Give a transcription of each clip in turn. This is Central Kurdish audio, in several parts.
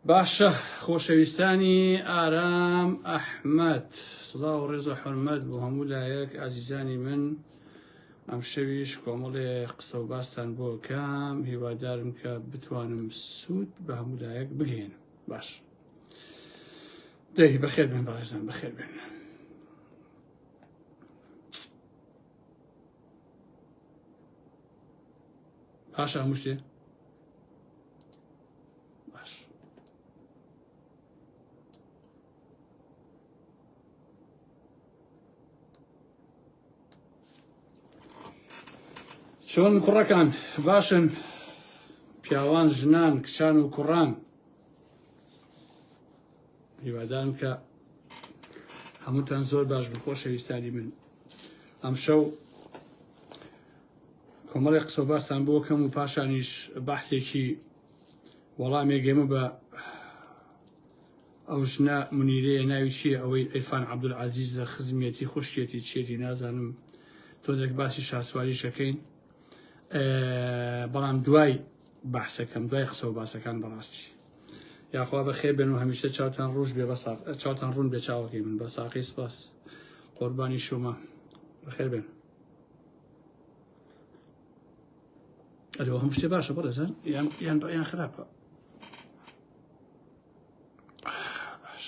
باشە خۆشەویستانی ئارام ئەحمەد سڵاو و ڕێز و حورمەت بۆ هەموو لایەک ئازیزانی من ئەم شەویش کۆمەڵێ قسە و باستان بۆ کام هیوادارم کە بتوانم سوود بە هەموو لایەک بگەێنم باش دەی بەخێر بێن بەڕێزان بەخێر بێن باشە هەموو شتێ باش چۆن کوڕەکان باشن پیاوان ژنان کچان و کوڕان هیوادارم کە هەمووتان زۆر باش بن خۆشەویستانی من ئەمشەو کۆمەڵێک قسە و باستان بۆ کەم و پاشانیش بەحسێکی وەڵامێک گەمە بە ئەو ژنە منیرەیە ناوی چییە ئەوەی عیرفان عەبدولعەزیز لە خزمیەتی خوشکێتی چێتی نازانم تۆزێک باسی شاسواری شەکەین بەڵام دوای بەحسەکەم دوای قسە و باسەکان بەڕاستی یاخوا بەخێر بێن و هەمیشە چاوتان ڕوش بێ بەساق چاوتان ڕوون بێ چاوەکەی من بە ساقی سپاس قوربانی شومە بەخێر بێن ئەرێ هەموو شتێ باشە بەڕێزان یان یان یان خراپە باش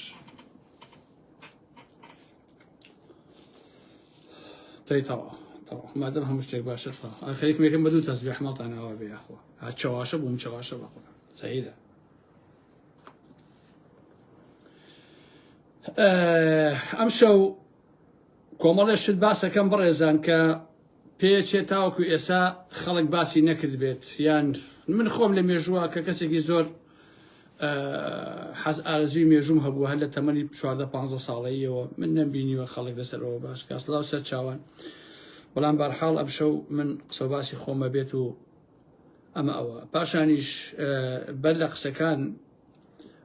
تەی تەواو تەواو مادەم هەموو شتێک باشە تەواو خەریکم یەکەم بە دوو تەسبیح ماڵتان ئاوا بێ یاخوا چەواشە بووم چەواشە بەخۆ سەیرە ئەم شەو کۆمەڵێ شت باسەکەم بەڕێزان کە پێچێت تاوەکو ئێسا خەڵک باسی نەکردبێت یان من خۆم لە مێژووە کە کەسێکی زۆر حەز ئارەزوی مێژوم هەبوو هەر لە تەمەنی 14 15 ساڵەیەوە من نەمبینیوە خەڵک لەسەرەوە باش کە سڵاو سەر چاوان بەڵام بەرحاڵ ئەمشەو من قسە باسی خۆمە بێت و ئەمە ئەوە پاشانیش بەر لە قسەکان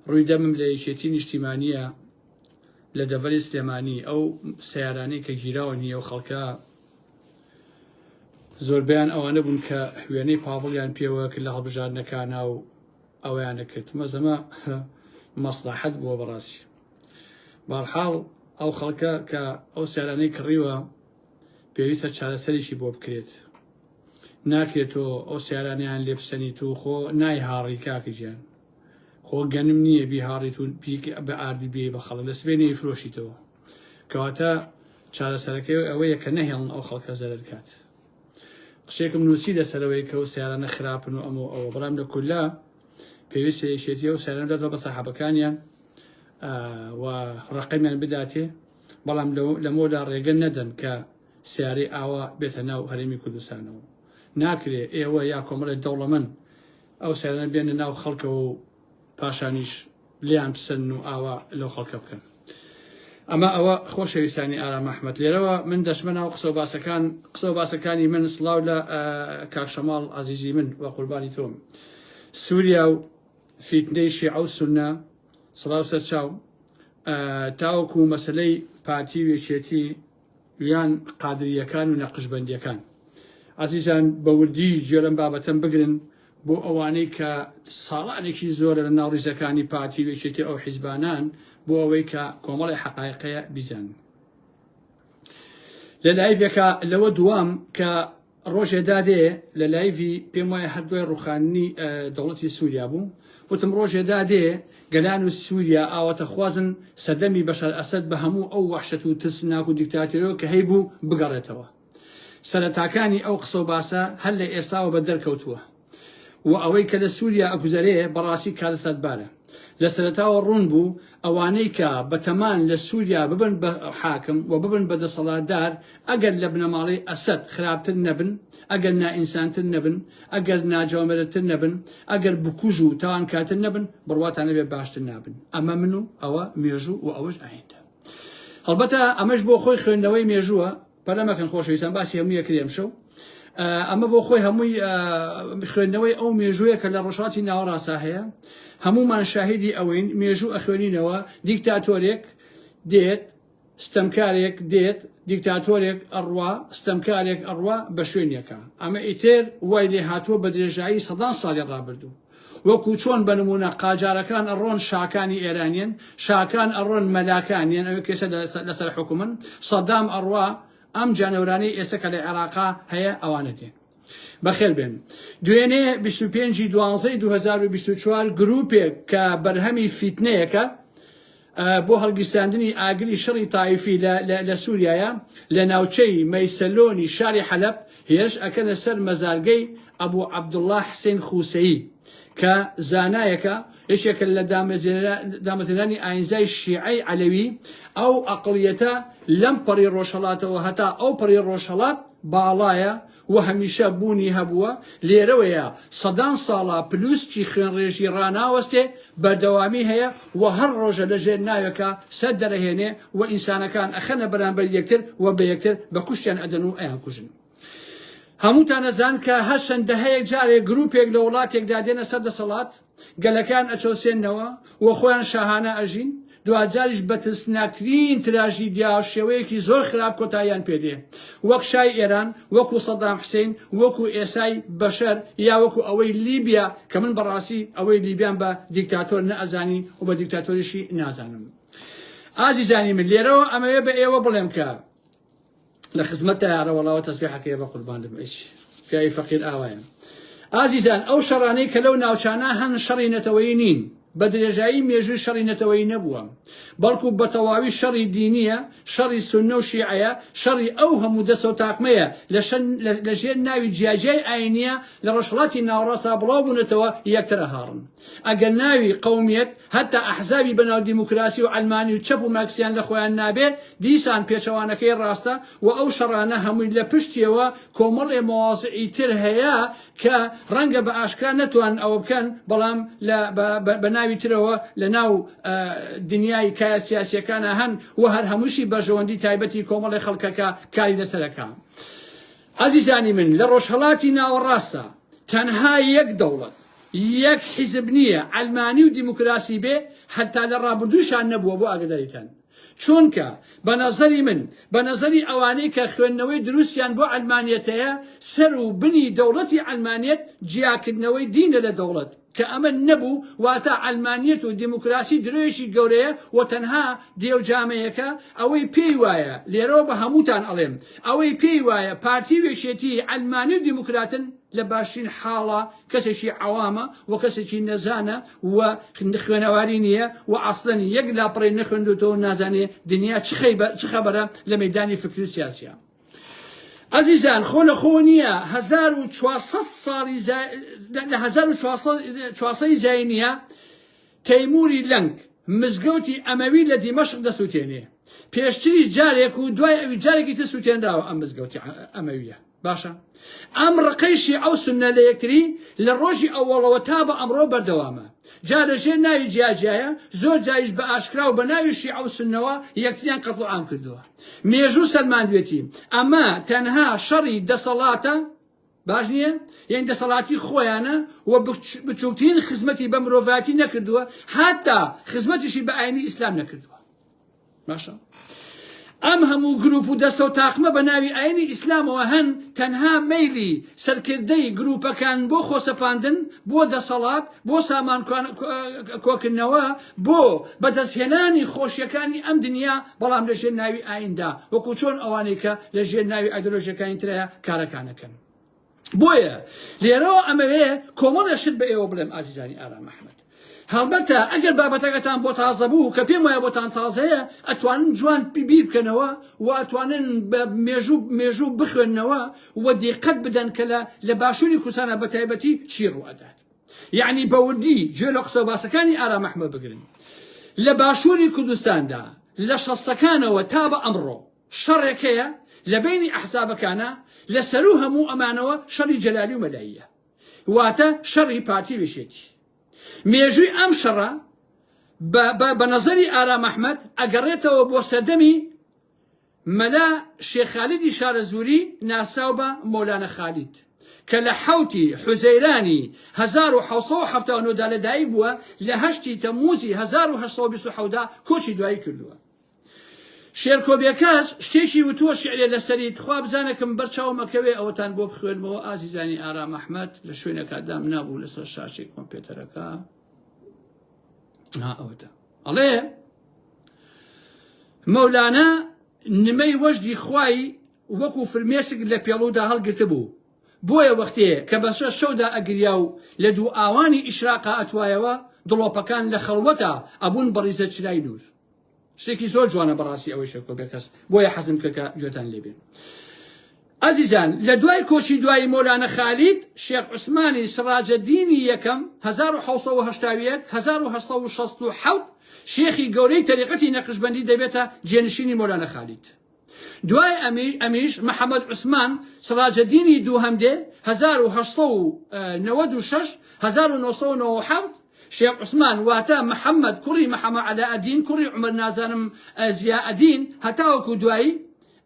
ڕووی دەمم لە یەکێتی نیشتیمانیە لە دەڤەری سلێمانی ئەو سیارانەی کە گیراوە نییە و خەڵکە زۆربیان ئەوانە بوون کە وێنەی پاڤڵیان پێوە کرد لە هەڵبژاردنەکانە و ئەوەیانە کرد مەزەمە مەسلحەت بووە بەڕاستی بەرحاڵ ئەو خەڵکە کە ئەو سیارانەی کڕیوە پێویستە چارەسەرێکی بۆ بکرێت ناکرێت تۆ ئەو سیارانیان لێ بسەنیت و خۆ نایهاڕی کاکە گیان خۆ گەنم نییە بیهاڕیت و بە ئاردی بێ بە خەڵک لە سبێنێ فرۆشیتەوە کەواتە چارەسەرەکەی ئەوەیە کە نەهێڵن ئەو خەڵکە زەرەر کات قسێکم نووسی لەسەرەوەی کە ئەو سیارانە خراپن و ئەمە ئەوە بەڵام لە کوللا پێویستە یەکێتی ئەو سیارانە بداتەوە بە ساحەبەکانیان و ڕقمیان بداتێ بەڵام لەمەولا ڕێگە نەدەن کە سیارەی ئاوا بێتە ناو هەرێمی کوردستانەوە ناکرێ ئێوە یا کۆمەڵێک دەوڵەمەند ئەو سیارانە بێنە ناو خەڵکەوە و پاشانیش لێیان بسەنن و ئاوا لەو خەڵکە بکەن ئەمە ئەوە خۆشەویستانی ئارام ئەحمەد لێرەوە من دەچمە ناو قسە و باسەکان قسە و باسەکانی من سڵاو لە کاک شەماڵ عەزیزی من و قوربانی تۆم سووریا و فیتنەی شیعە و سوننە سڵاو سەرچاو تاوەکو مەسلەی پارتی و یەکێتی یان قادرییەکان و نەقشبەندییەکان. ئازیزان بە وردی گوێ لەم بابەتەم بگرن بۆ ئەوانەی کە ساڵانێکی زۆرە لە ناو ڕیزەکانی پارتی و یەکێتی ئەو حیزبانان بۆ ئەوەی کە کۆمەڵی حەقایقەیە بیزانن. لە لایڤێکا لەوە دوام کە ڕۆژێ دادێ لە لایڤی پێم وایە هەر دوای ڕوخاندنی دەوڵەتی سووریا بوو وتم ڕۆژێ دادێ گەلان و سووریا ئاواتەخوازن سەردەمی بەشار ئەسەد بە هەموو ئەو وەحشەت و ترسناک و دیکتاتۆرەوە کە هەیبوو بگەڕێتەوە سەرەتاکانی ئەو قسە و باسە هەر لە ئێستاوە بە دەرکەوتووە و ئەوەی کە لە سووریا ئەگوزەرێ بەڕاستی کارەساتبارە. لە سەرەتاوە ڕوون بوو ئەوانەی کە بەتەمان لە سووریا ببن بە حاکم و ببن بە دەسەڵاتدار ئەگەر لە بنەماڵەی ئەسەد خراپتر نەبن، ئەگەر نائینسانتر نەبن، ئەگەر ناجوامێرتر نەبن، ئەگەر بکوژ و تاوانکارتر نەبن، بڕواتان نەبێ باشتر نابن. ئەمە من و ئەوە مێژوو و ئەوەش ئایندە. هەڵبەتە ئەمەش بۆ خۆی خوێندنەوەی مێژووە، پەلە مەکەن خۆشەویستان باسی هەمووی ئەکرێ ئەمشەو ئەمە بۆ خۆی هەمووی خوێندنەوەی ئەو مێژوویە کە لە ڕۆژهەڵاتی ناوەڕاستا هەیە هەمومان شاهیدی ئەوەین مێژوو ئەخوێنینەوە دیکتاتۆرێک دێت ستەمکارێک دێت دیکتاتۆرێک ئەڕوا ستەمکارێک ئەڕوا بە شوێنێکە ئەمە ئیتر وای لێ هاتووە بە درێژایی سەدان ساڵی ڕابردوو. وەکو چۆن بە نموونە قاجارەکان ئەڕۆن شاکانی ئێرانیەن، شاکان ئەڕۆن مەلاکانیەن ئەوەی کە ئێستا لەسەر حوکمن، سەدام ئەڕوا ئەم جانەورانەی ئێستا کە لە عێراقا هەیە ئەوانە دێن. بەخێر بێن. دوێنێ 25 ی دوانزەی 2024 گروپێک کە بەرهەمی فیتنەیەکە بۆ هەڵگیرساندنی ئاگری شەڕی تایفی لە سوریایە لە ناوچەی مەیسەلۆنی شاری حەلەب هێرش ئەکەنە سەر مەزارگەی ئەبو عەبدوڵڵا حسین خوسەیی کە زانایەکە یەکێکە لە دامەزرێنەرانی ئاینزای شیعەی عەلەوی ئەو ئەقڵیەتە لەم پەڕی ڕۆژهەڵاتەوە هەتا ئەو پەڕی ڕۆژهەڵات باڵایە و هەمیشە بوونی هەبووە، لێرەوەیە سەدان ساڵە پلوسکی خوێنڕێژی ڕاناوەستێ، بەردەوامی هەیە و هەر ڕۆژە لە ژێر ناوێکا سەر دەرەهێنێ و ئینسانەکان ئەخەنە بەرامبەر یەکتر و بە یەکتر بە کوشتیان ئەدەن و ئەیانکوژن. هەمووتان ئەزان کە هەر چەند دەهەیەک جارێک گروپێک لە وڵاتێکدا دێنە سەر دەسەڵات، گەلەکەیان ئەچەوسێننەوە و خۆیان شاهانە ئەژین، دواجاریش بە ترسناکترین تراژیدیا شێوەیەکی زۆر خراپ کۆتاییان پێ دێ. وەک شای ئێران، وەکو سەدام حسین، وەکو ئێسای بەشەر یا وەکو ئەوەی لیبیا کە من بەڕاستی ئەوەی لیبیام بە دیکتاتۆر نەئەزانی و بە دیکتاتۆریشی نازانم. ئازیزانی من لێرەوە ئەمەوێ بە ئێوە بڵێم کە لە خزمەتتایە ئەرەوەڵاوە تەسبیحەکەیە بە قوربان بم ئیچ پیاوی فەقیر ئاوایە ئازیزان ئەو شەڕانەی کە لەو ناوچانە هەن شەڕی نەتەوەیی نین بە درێژایی مێژووی شەڕی نەتەوەیی نەبووە بەڵکو بە تەواوی شەڕی دینیە شەڕی سوننە و شیعەیە شەڕی ئەو هەموو دەسە و تاقمەیە لە ژێر ناوی جیاجیای ئاینیە لە ڕۆژهەڵاتی ناوەڕاستدا بڵاو بوونەتەوە یەکترە هاڕن ئەگەر ناوی قەومیەت هەتا ئەحزابی بەناو دیموکراسی و عەلمانی و چەپ و مارکسیان لە خۆیان نابێ، دیسان پێچەوانەکەی ڕاستە و ئەو شەڕانە هەمووی لە پشتیەوە کۆمەڵێ مەوازعی تر هەیە کە ڕەنگە بە ئاشکرا نەتوانن ئەوە بکەن بەڵام لە بە ناوی ترەوە لە ناو دنیای کایە سیاسیەکانا هەن و هەر هەمووشی بەرژەوەندی تایبەتی کۆمەڵێ خەڵکەکە کاری لەسەرەکا. ئازیزانی من لە ڕۆژهەڵاتی ناوەڕاستە تەنها یەک دەوڵەت، یەک حیزب نییە عەلمانی و دیموکراسی بێ، حەتا لە ڕابردووشا نەبووە بۆ ئاگاداریتان. چونکە بە نەزەری من، بە نەزەری ئەوانەی کە خوێندنەوەی دروستیان بۆ عەلمانیەت هەیە، سەر و بنی دەوڵەتی عەلمانیەت جیاکردنەوەی دینە لە دەوڵەت. کە ئەمە نەبوو واتە عەلمانیەت و دیموکراسی درۆیەکی گەورەیە و تەنها دێوجامەیەکە، ئەوەی پێی وایە، لێرەوە بە هەمووتان ئەڵێم، ئەوەی پێی وایە پارتی و یەکێتی عەلمانی و دیموکراتن لە باشترین حاڵا کەسێکی عەوامە و کەسێکی نەزانە و خوێنەواری نییە و ئەسڵەن یەک لاپەڕەی نەخوێندۆتەوە و نازانێ دنیا چ خەبەرە لە مەیدانی فکری و سیاسیا. ئەزیزان خۆ لە خۆ نییە 1400 ساڵی لە 1400 زاینیە تەیموری لەنگ مزگەوتی ئەمەوی لە دیمەشق دەسووتێنێ پێشتریش جارێک و دوای ئەوی جارێکی تر سووتێنراوە ئەم مزگەوتی ئەمەویە باشە ئەم ڕقەی شیعە و سوننە لە یەکتری لە ڕۆژی ئەوەڵەوە تا بە ئەمڕۆ بەردەوامە جا لە ژێر ناوی جیاجیایە زۆر جاریش بە ئاشکرا و بە ناوی شیعە و سوننەوە یەکتریان قەتڵ و عام کردووە مێژوو سەلماندوێتی ئەمە تەنها شەڕی دەسەڵاتە باش نییە یعنی دەسەڵاتی خۆیانە و بچووکترین خزمەتی بە مرۆڤایەتی نەکردووە هەتا خزمەتیشی بە ئاینی ئیسلام نەکردووە باشە ئەم هەموو گروپ و دەستە و تاقمە بە ناوی ئاینی ئیسلامەوە هەن تەنها مەیلی سەرکردەی گروپەکان بۆ خۆسەپاندن بۆ دەسەڵات بۆ سامان کۆکردنەوە بۆ بەدەستهێنانی خۆشیەکانی ئەم دنیا بەڵام لەژێر ناوی ئایندا وەکو چۆن ئەوانەی کە لەژێر ناوی ئایدۆلۆژیەکانی ترە کارەکانەکەن بۆیە لێرەوە ئەمەوێ کۆمەڵێ شت بە ئێوە بڵێم ئازیزانی ئارام ئەحمەد هەڵبەتە ئەگەر بابەتەکەتان بۆ تازە بوو کە پێم وایە بۆتان تازەیە ئەتوانن جوان بیر بکەنەوە و ئەتوانن بە مێژوو مێژوو بخوێننەوە و دیقەت بدەن کە لە لە باشووری کوردستانە بە تایبەتی چی ڕوئەدات یعنی بە وردی گوێ لە قسە باسەکانی ئارام ئەحمەد بگرن لە باشووری کوردستاندا لە شەستەکانەوە تا بە ئەمڕۆ شەڕێک هەیە لە بەینی ئەحزابەکانا لە سەروو هەموو ئەمانەوە شەڕی جەلالی و مەلاییە واتە شەڕی پارتی و یەکێتی مێژووی ئەم شەڕە بە نەزەری ئارام ئەحمەد ئەگەڕێتەوە بۆ سەردەمی مەلا شێخ خالیدی شارەزووری ناسراو بە مۆلانە خالید کە لە حەوتی حوزەیرانی 1779 دا لەدایک بووە لە هەشتی تەمموزی 1827 دا کۆچی دوایی کردووە. شێرکۆ بێکەس شتێکی وتووە شعرێ لەسەری تخوا بزانە کەم بەر چاوم ئەکەوێ ئەوەتان بۆ بخوێنمەوە ئازیزانی ئارام ئەحمەد لە شوێنێکا دام نابوو لەسەر شاشەی کۆمپیوتەرەکە ها ئەوەتە ئەڵێ مەولانا نمەی وەجدی خوای وەکو فرمێسک لە پێڵودا هەڵگرتبوو بۆیە وەختێ کە بەسەر شەودا ئەگریا و لە دوو ئاوانی ئیشراقا ئەتوایەوە دڵۆپەکان لە خەڵوەتا ئەبوون بە ڕیزە چرای نوور. شتێکی زۆر جوانە بەڕاستی ئەوەی شێرکۆ بێکەس بۆیە حەزم کرد کە گوێتان لێ بێ. ئەزیزان لە دوای کۆچی دوایی مۆلانە خالید شێخ عوسمانی سڕاجەدینی یەکەم 1781 1867 شێخی گەورەی تەریقەتی نەقشبەندی دەبێتە جێنشینی مۆلانە خالید. دوای ئەمیش محەمەد عوسمان سڕاجەدینی دووهەم دێ، 1896، 1997، شێخ عوسمان واتە محەمەد کوڕی محەمە عەلائەدین کوڕی عومەر نازانم زیائەدین هەتاوەکو دوایی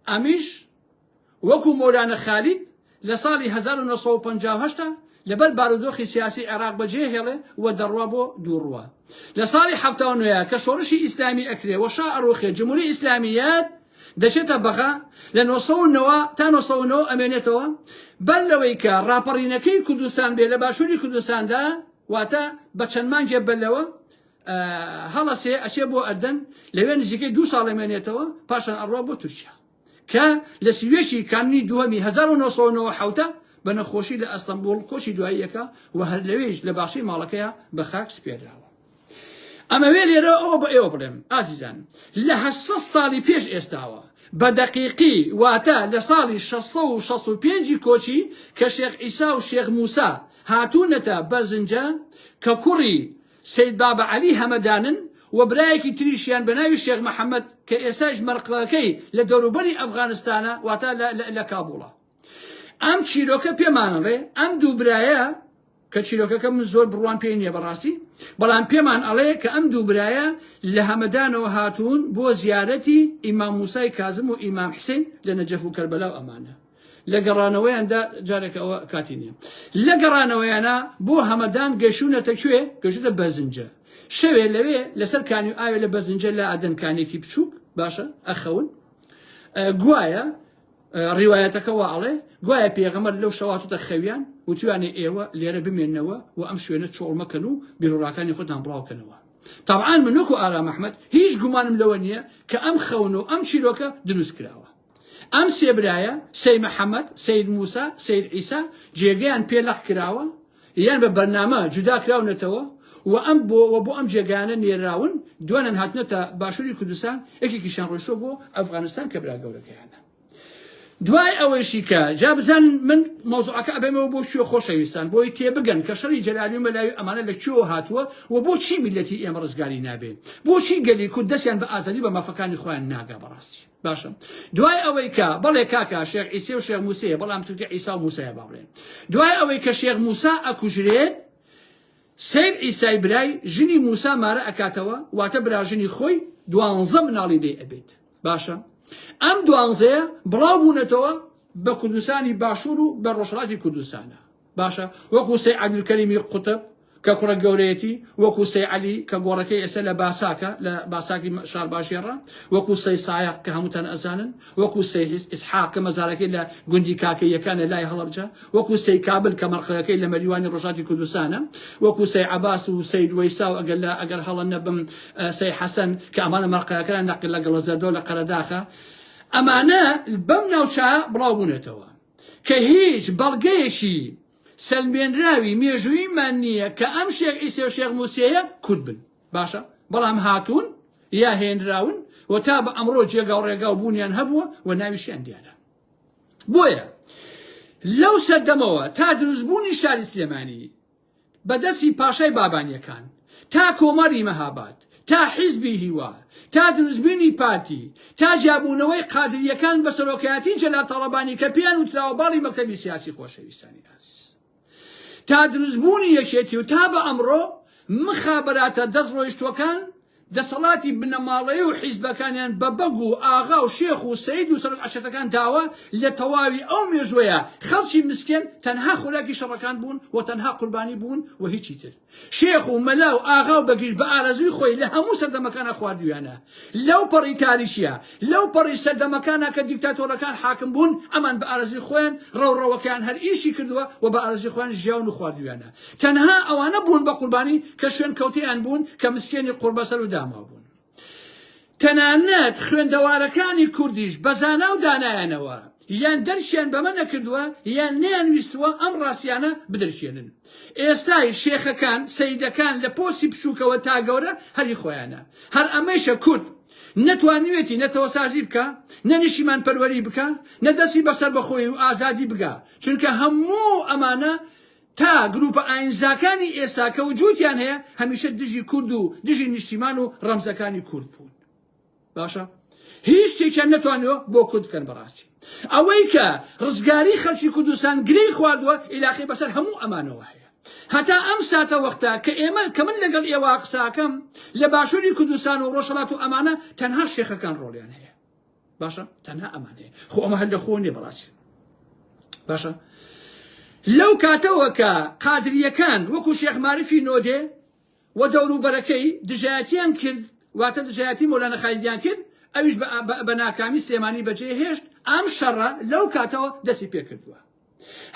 ئەمیش وەکو مۆلانە خالید لە ساڵی 1958 لەبەر بارودۆخی سیاسی عێراق بەجێهێڵێ و دەڕوا بۆ دووڕوە. لە ساڵی 79 کە شۆڕشی ئیسلامی ئەکرێ و شا ئەڕوخێ جمهوری ئیسلامییەت دەچێتە بەغا لە 909 تا 909 ئەمێنێتەوە بەر لەوەی کە ڕاپەڕینەکەی کوردستان بێ لە باشووری کوردستاندا واتە بە چەند مانگێ بەر لەوە هەڵەسێ ئەچێ بۆ ئەردەن لەوێ نزیکەی دوو ساڵ ئەمێنێتەوە پاشان ئەڕوا بۆ تورکیا. کە لە 31 ی کانونی دووەمی 1997 بە نەخۆشی لە ئەستەنبوڵ کۆچی دوایی ئەکا و هەر لەوێیش لە باخچەی ماڵەکەیا بە خاک سپێردراوە. ئەمەوێ لێرە ئەوە بە ئێوە بڵێم ئازیزان لە 800 ساڵی پێش ئێستاوە بە دەقیقی واتە لە ساڵی 665 کۆچی کە شێخ عیسا و شێخ موسا هاتوونەتە بەرزنجە کە کوڕی سەید بابە عەلی هەمەدانن و برایەکی تریشیان بە ناوی شێخ محەمەد کە ئێستایش مەرقەکەی لە دەوروبەری ئەفغانستانە واتە لە کابوڵە. ئەم چیرۆکە پێمان ئەڵێ ئەم دوو برایە کە چیرۆکەکە من زۆر بڕوام پێی نییە بەڕاستی بەڵام پێمان ئەڵێ کە ئەم دوو برایە لە هەمەدانەوە هاتوون بۆ زیارەتی ئیمام موسای کازم و ئیمام حسین لە نەجەف و کەربەلا و ئەمانە لە گەڕانەوەیاندا جارێکە ئەوە کاتی نییە لە گەڕانەوەیانە بۆ هەمەدان گەشوونەتە کوێ گەشتە بەزنجە شەوێ لەوێ لەسەر کانی و ئاوێ لە بەزنجە لە ئادەن کانێکی بچووک باشە ئەخەون گوایە ڕیوایەتەکە وا ئەڵێ گوایە پێغەمبەر لەو شەواتتە خەویان وتویانێ ئێوە لێرە بمێنەوە و ئەم شوێنە چۆڵ مەکەن و بیرۆڕاکانی خۆتان بڵاوکەنەوە تەبعان من وەکو ئارام ئەحمەد هیچ گومانم لەوە نییە کە ئەم خەون و ئەم چیرۆکە دروست کراوە ئەم سێ برایە، سەی محەمەد، سەید موسا، سەید عیسا، جێگەیان پێ لەق کراوە یان بە بەرنامە جودا کراونەتەوە و ئەم بۆ و بۆ ئەم جێگایانە نێراون، دوانیان هاتنەتە باشووری کوردستان، یەکێکیشیان ڕۆیشتووە بۆ ئەفغانستان کە برا گەورەکەیانە. دوای ئەوەیشی کە جا بزانن من مەوزوعەکە ئەبەمەوە بۆ کوێ خۆشەویستان بۆی تێبگەن کە شەڕی جەلالی و مەلاوی ئەمانە لە کوێوە هاتووە و بۆچی میللەتی ئێمە ڕزگاری نابێ بۆچی گەلی کورد دەستیان بە ئازادی بە مافەکانی خۆیان ناگا بەڕاستی باشە دوای ئەوەی کە بەڵێ کاکە شێخ عیسێ و شێخ موسەیە بەڵام تورکە عیسا و موسایە با بڵێن دوای ئەوەی کە شێخ موسا ئەکوژرێت سیر عیسای برای ژنی موسا مارە ئەکاتەوە واتە براژنی خۆی دوانزە مناڵی لێ ئەبێت باشە ئەم دوانزەیە بڵاو بوونەتەوە بە کوردستانی باشوور و بە ڕۆژهەڵاتی کوردستانە باشە وەکو سەی عەبدولکەریمی قوتب کە کوڕە گەورەیەتی، وەکو سەی عەلی کە گۆڕەکەی ئێستا لە باساکە لە باساکی شارباژێڕە، وەکو سەی سایەق کە هەمووتان ئەزانن، وەکو سەی ئیسحاق کە مەزارەکەی لە گوندی کاکەییەکانە لای هەڵەبجە، وەکو سەی کابل کە مەرقەکەی لە مەریوانی ڕۆژهەڵاتی کوردستانە، وەکو سەی عەباس و سەید وەیسا و ئەگەر لە ئەگەر هەڵە نەبم سەی حەسەن کە ئەمانە مەرقەکەیان لە گەڵەزەردۆ لە قەرەداخە. ئەمانە بەم ناوچە بڵاو بوونەتەوە. کە هیچ بەڵگەیەکی سەلمێنراوی مێژووییمان نییە کە ئەم شێخ عیسێ و شێخ موسێیە کورد بن باشە بەڵام هاتوون یا هێنراون و تا بە ئەمڕۆ جێگا و ڕێگا و بوونیان هەبووە و ناویشیان دیارە بۆیە لەو سەردەمەوە تا دروستبوونی شاری سلێمانی بە دەستی پاشای بابانیەکان، تا کۆماری مەهاباد، تا حیزبی هیوا، تا دروستبوونی پارتی، تا جیابوونەوەی قادریەکان بە سەرۆکایەتی جەلال تاڵەبانی کە پێیان وتراوە باڵی مەکتەبی سیاسی خۆشەویستانی ئازیز تا دروستبوونی یەکێتی و تا بە ئەمڕۆ مخابراتە دەست ڕۆیشتوەکان دەسەڵاتی بنەماڵەیی و حیزبەکانیان بە بەگ و ئاغا و شێخ و سەید و سەرۆک عەشیرەتەکان داوە، لە تەواوی ئەو مێژوەیا خەڵکی مسکێن تەنها خۆراکی شەڕەکان بوون و تەنها قوربانی بوون و هیچی تر. شێخ و مەلا و ئاغا و بەگیش بە ئارەزووی خۆی لە هەموو سەردەمەکانا خواردوویانە. لەو پەڕی تاریکیە، لەو پەڕی سەردەمەکانا کە دیکتاتۆرەکان حاکم بوون، ئەمان بە ئارەزووی خۆیان ڕەوڕەوەکەیان هەر ئیشی کردووە و بە ئارەزووی خۆیان ژیاون و خواردوویانە. تەنها ئەوانە بوون بە قوربانی کە شوێنکەوتەیان بوون، کە مسکێنی قوڕبەسەر و داماو بوون. تەنانەت خوێندەوارەکانی کوردیش بە زانا و دانایانەوە یان دەرکیان بەمە نەکردووە یان نەیانویستووە ئەم ڕاستیانە بدرکێنن. ئێستای شێخەکان، سەیدەکان لە پۆستی بچووکەوە تا گەورە هەر هی خۆیانە. هەر ئەمەیشە کورد نە توانیوێتی نەتەوەسازی بکا، نە نیشتیمانپەروەری بکا، نە دەستی بە سەربەخۆیی و ئازادی بگا. چونکە هەموو ئەمانە تا گروپە ئاینزاکانی ئێستا کە وجودیان هەیە هەمیشە دژی کورد و دژی نیشتیمان و ڕەمزەکانی کورد بوون. باشە هیچ شتێکیان نەتوانیوە بۆ کورد بکەن. بەڕاستی ئەوەی کە ڕزگاری خەلکی کوردستان گرێی خواردووە ئیلاقی بەسەر هەموو ئەمانەوە هەیە. هەتا ئەم ساتە وەختە کە ئێمە کە من لەگەڵ ئێوە قساکەم لە باشووری کوردستان و ڕۆژهەڵات و ئەمانە تەنها شێخەکان ڕۆڵیان هەیە. باشە تەنها ئەمانەیە خۆ ئەمە هەر لە خۆ نیە بەڕاستی. باشە لەو کاتەوە کە قادریەکان وەکو شێخ مارفی نۆدێ و دەوروبەرەکەی دژایەتیان کرد، واتە دژایەتی مۆلانا خالیدیان کرد، ئەویش بە ناکامی سلێمانی بەجێ هێشت، ئەم شەڕە لەو کاتەوە دەستی پێکردووە.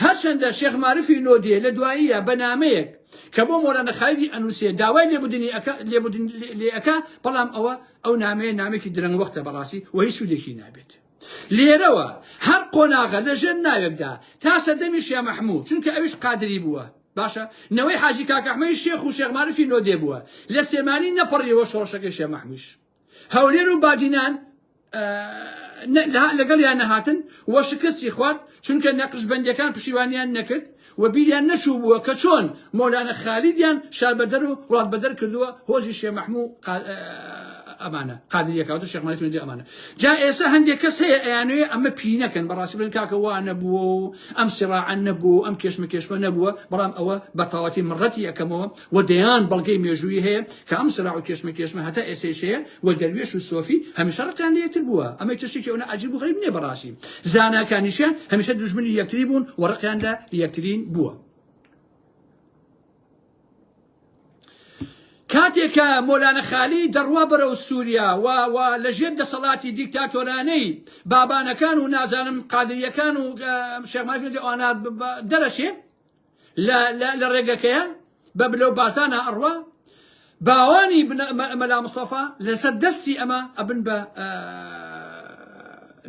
هەرچەندە شێخ مارفی نۆدێ لە دواییە بە نامەیەک کە بۆ مۆلانا خالیدی ئەنووسێ داوای لێبوردنی ئەکا لێبوردن لێ ئەکا، بەڵام ئەوە ئەو نامەیە نامێکی درەنگ وەختە بەڕاستی و هیچ سوودێکی نابێت. لێرەوە هەر قۆناغە لە ژێر ناوێکدا تا سەردەمی شێ مەحموو، چونکە ئەویش قادری بووە، باشە نەوەی حاجی کاک ئەحمەدی شێخ و شێخ مارفی نۆدێ بووە، لە سلێمانی نەپەڕیەوە شۆڕشەکەی شێ مەحموویش هەولێر و بادینان لەگەڵیان نەهاتن و شکستی خوارد، چونکە نەقشبەندیەکان پشیوانیان نەکرد و بیریان نەچوو بووە کە چۆن مۆلانە خالیدیان شاربەدەر و وڵاتبەدەر کردووە هۆزی شێ مەحموو ئەمانە قادریەکە واتە شێخ مەلیک نوری ئەمانە. جا ئێستا هەندێک کەس هەیە ئەیانەوێ ئەمە پی نەکەن، بەڕاستی بڵێن کاکە وا نەبووە و ئەم سیڕاعە نەبوو و ئەم کێشمە کێشمە نەبووە، بەڵام ئەوە بە تەواوەتی من ڕەتی ئەکەمەوە و دەیان بەڵگەی مێژوویی هەیە کە ئەم سراع و کێشمە کێشمە هەتا ئێسەیش هەیە و دەروێش و سۆفی هەمیشە ڕقیان لە یەکتر بووە. ئەمە ئیتر شتێکی ئەونە عەجیب و غەریب نییە بەڕاستی. زاناکانیشیان هەمیشە دوژمنی یەکتری بوون و ڕقیان لە یەکترین بووە. کاتێک کە مۆلانە خالی دەڕوا بەرەو سووریا و و لە ژێر دەسەڵاتی دیکتاتۆرانەی بابانەکان و نازانم قادریەکان و شێخ مافی ئەوانە دەرەچێ لە لە ڕێگەکەیە بە بلەو بازانە ئەڕوا باوانی مەلا مستەفا لەسەر دەستی ئەمە ئەبن بە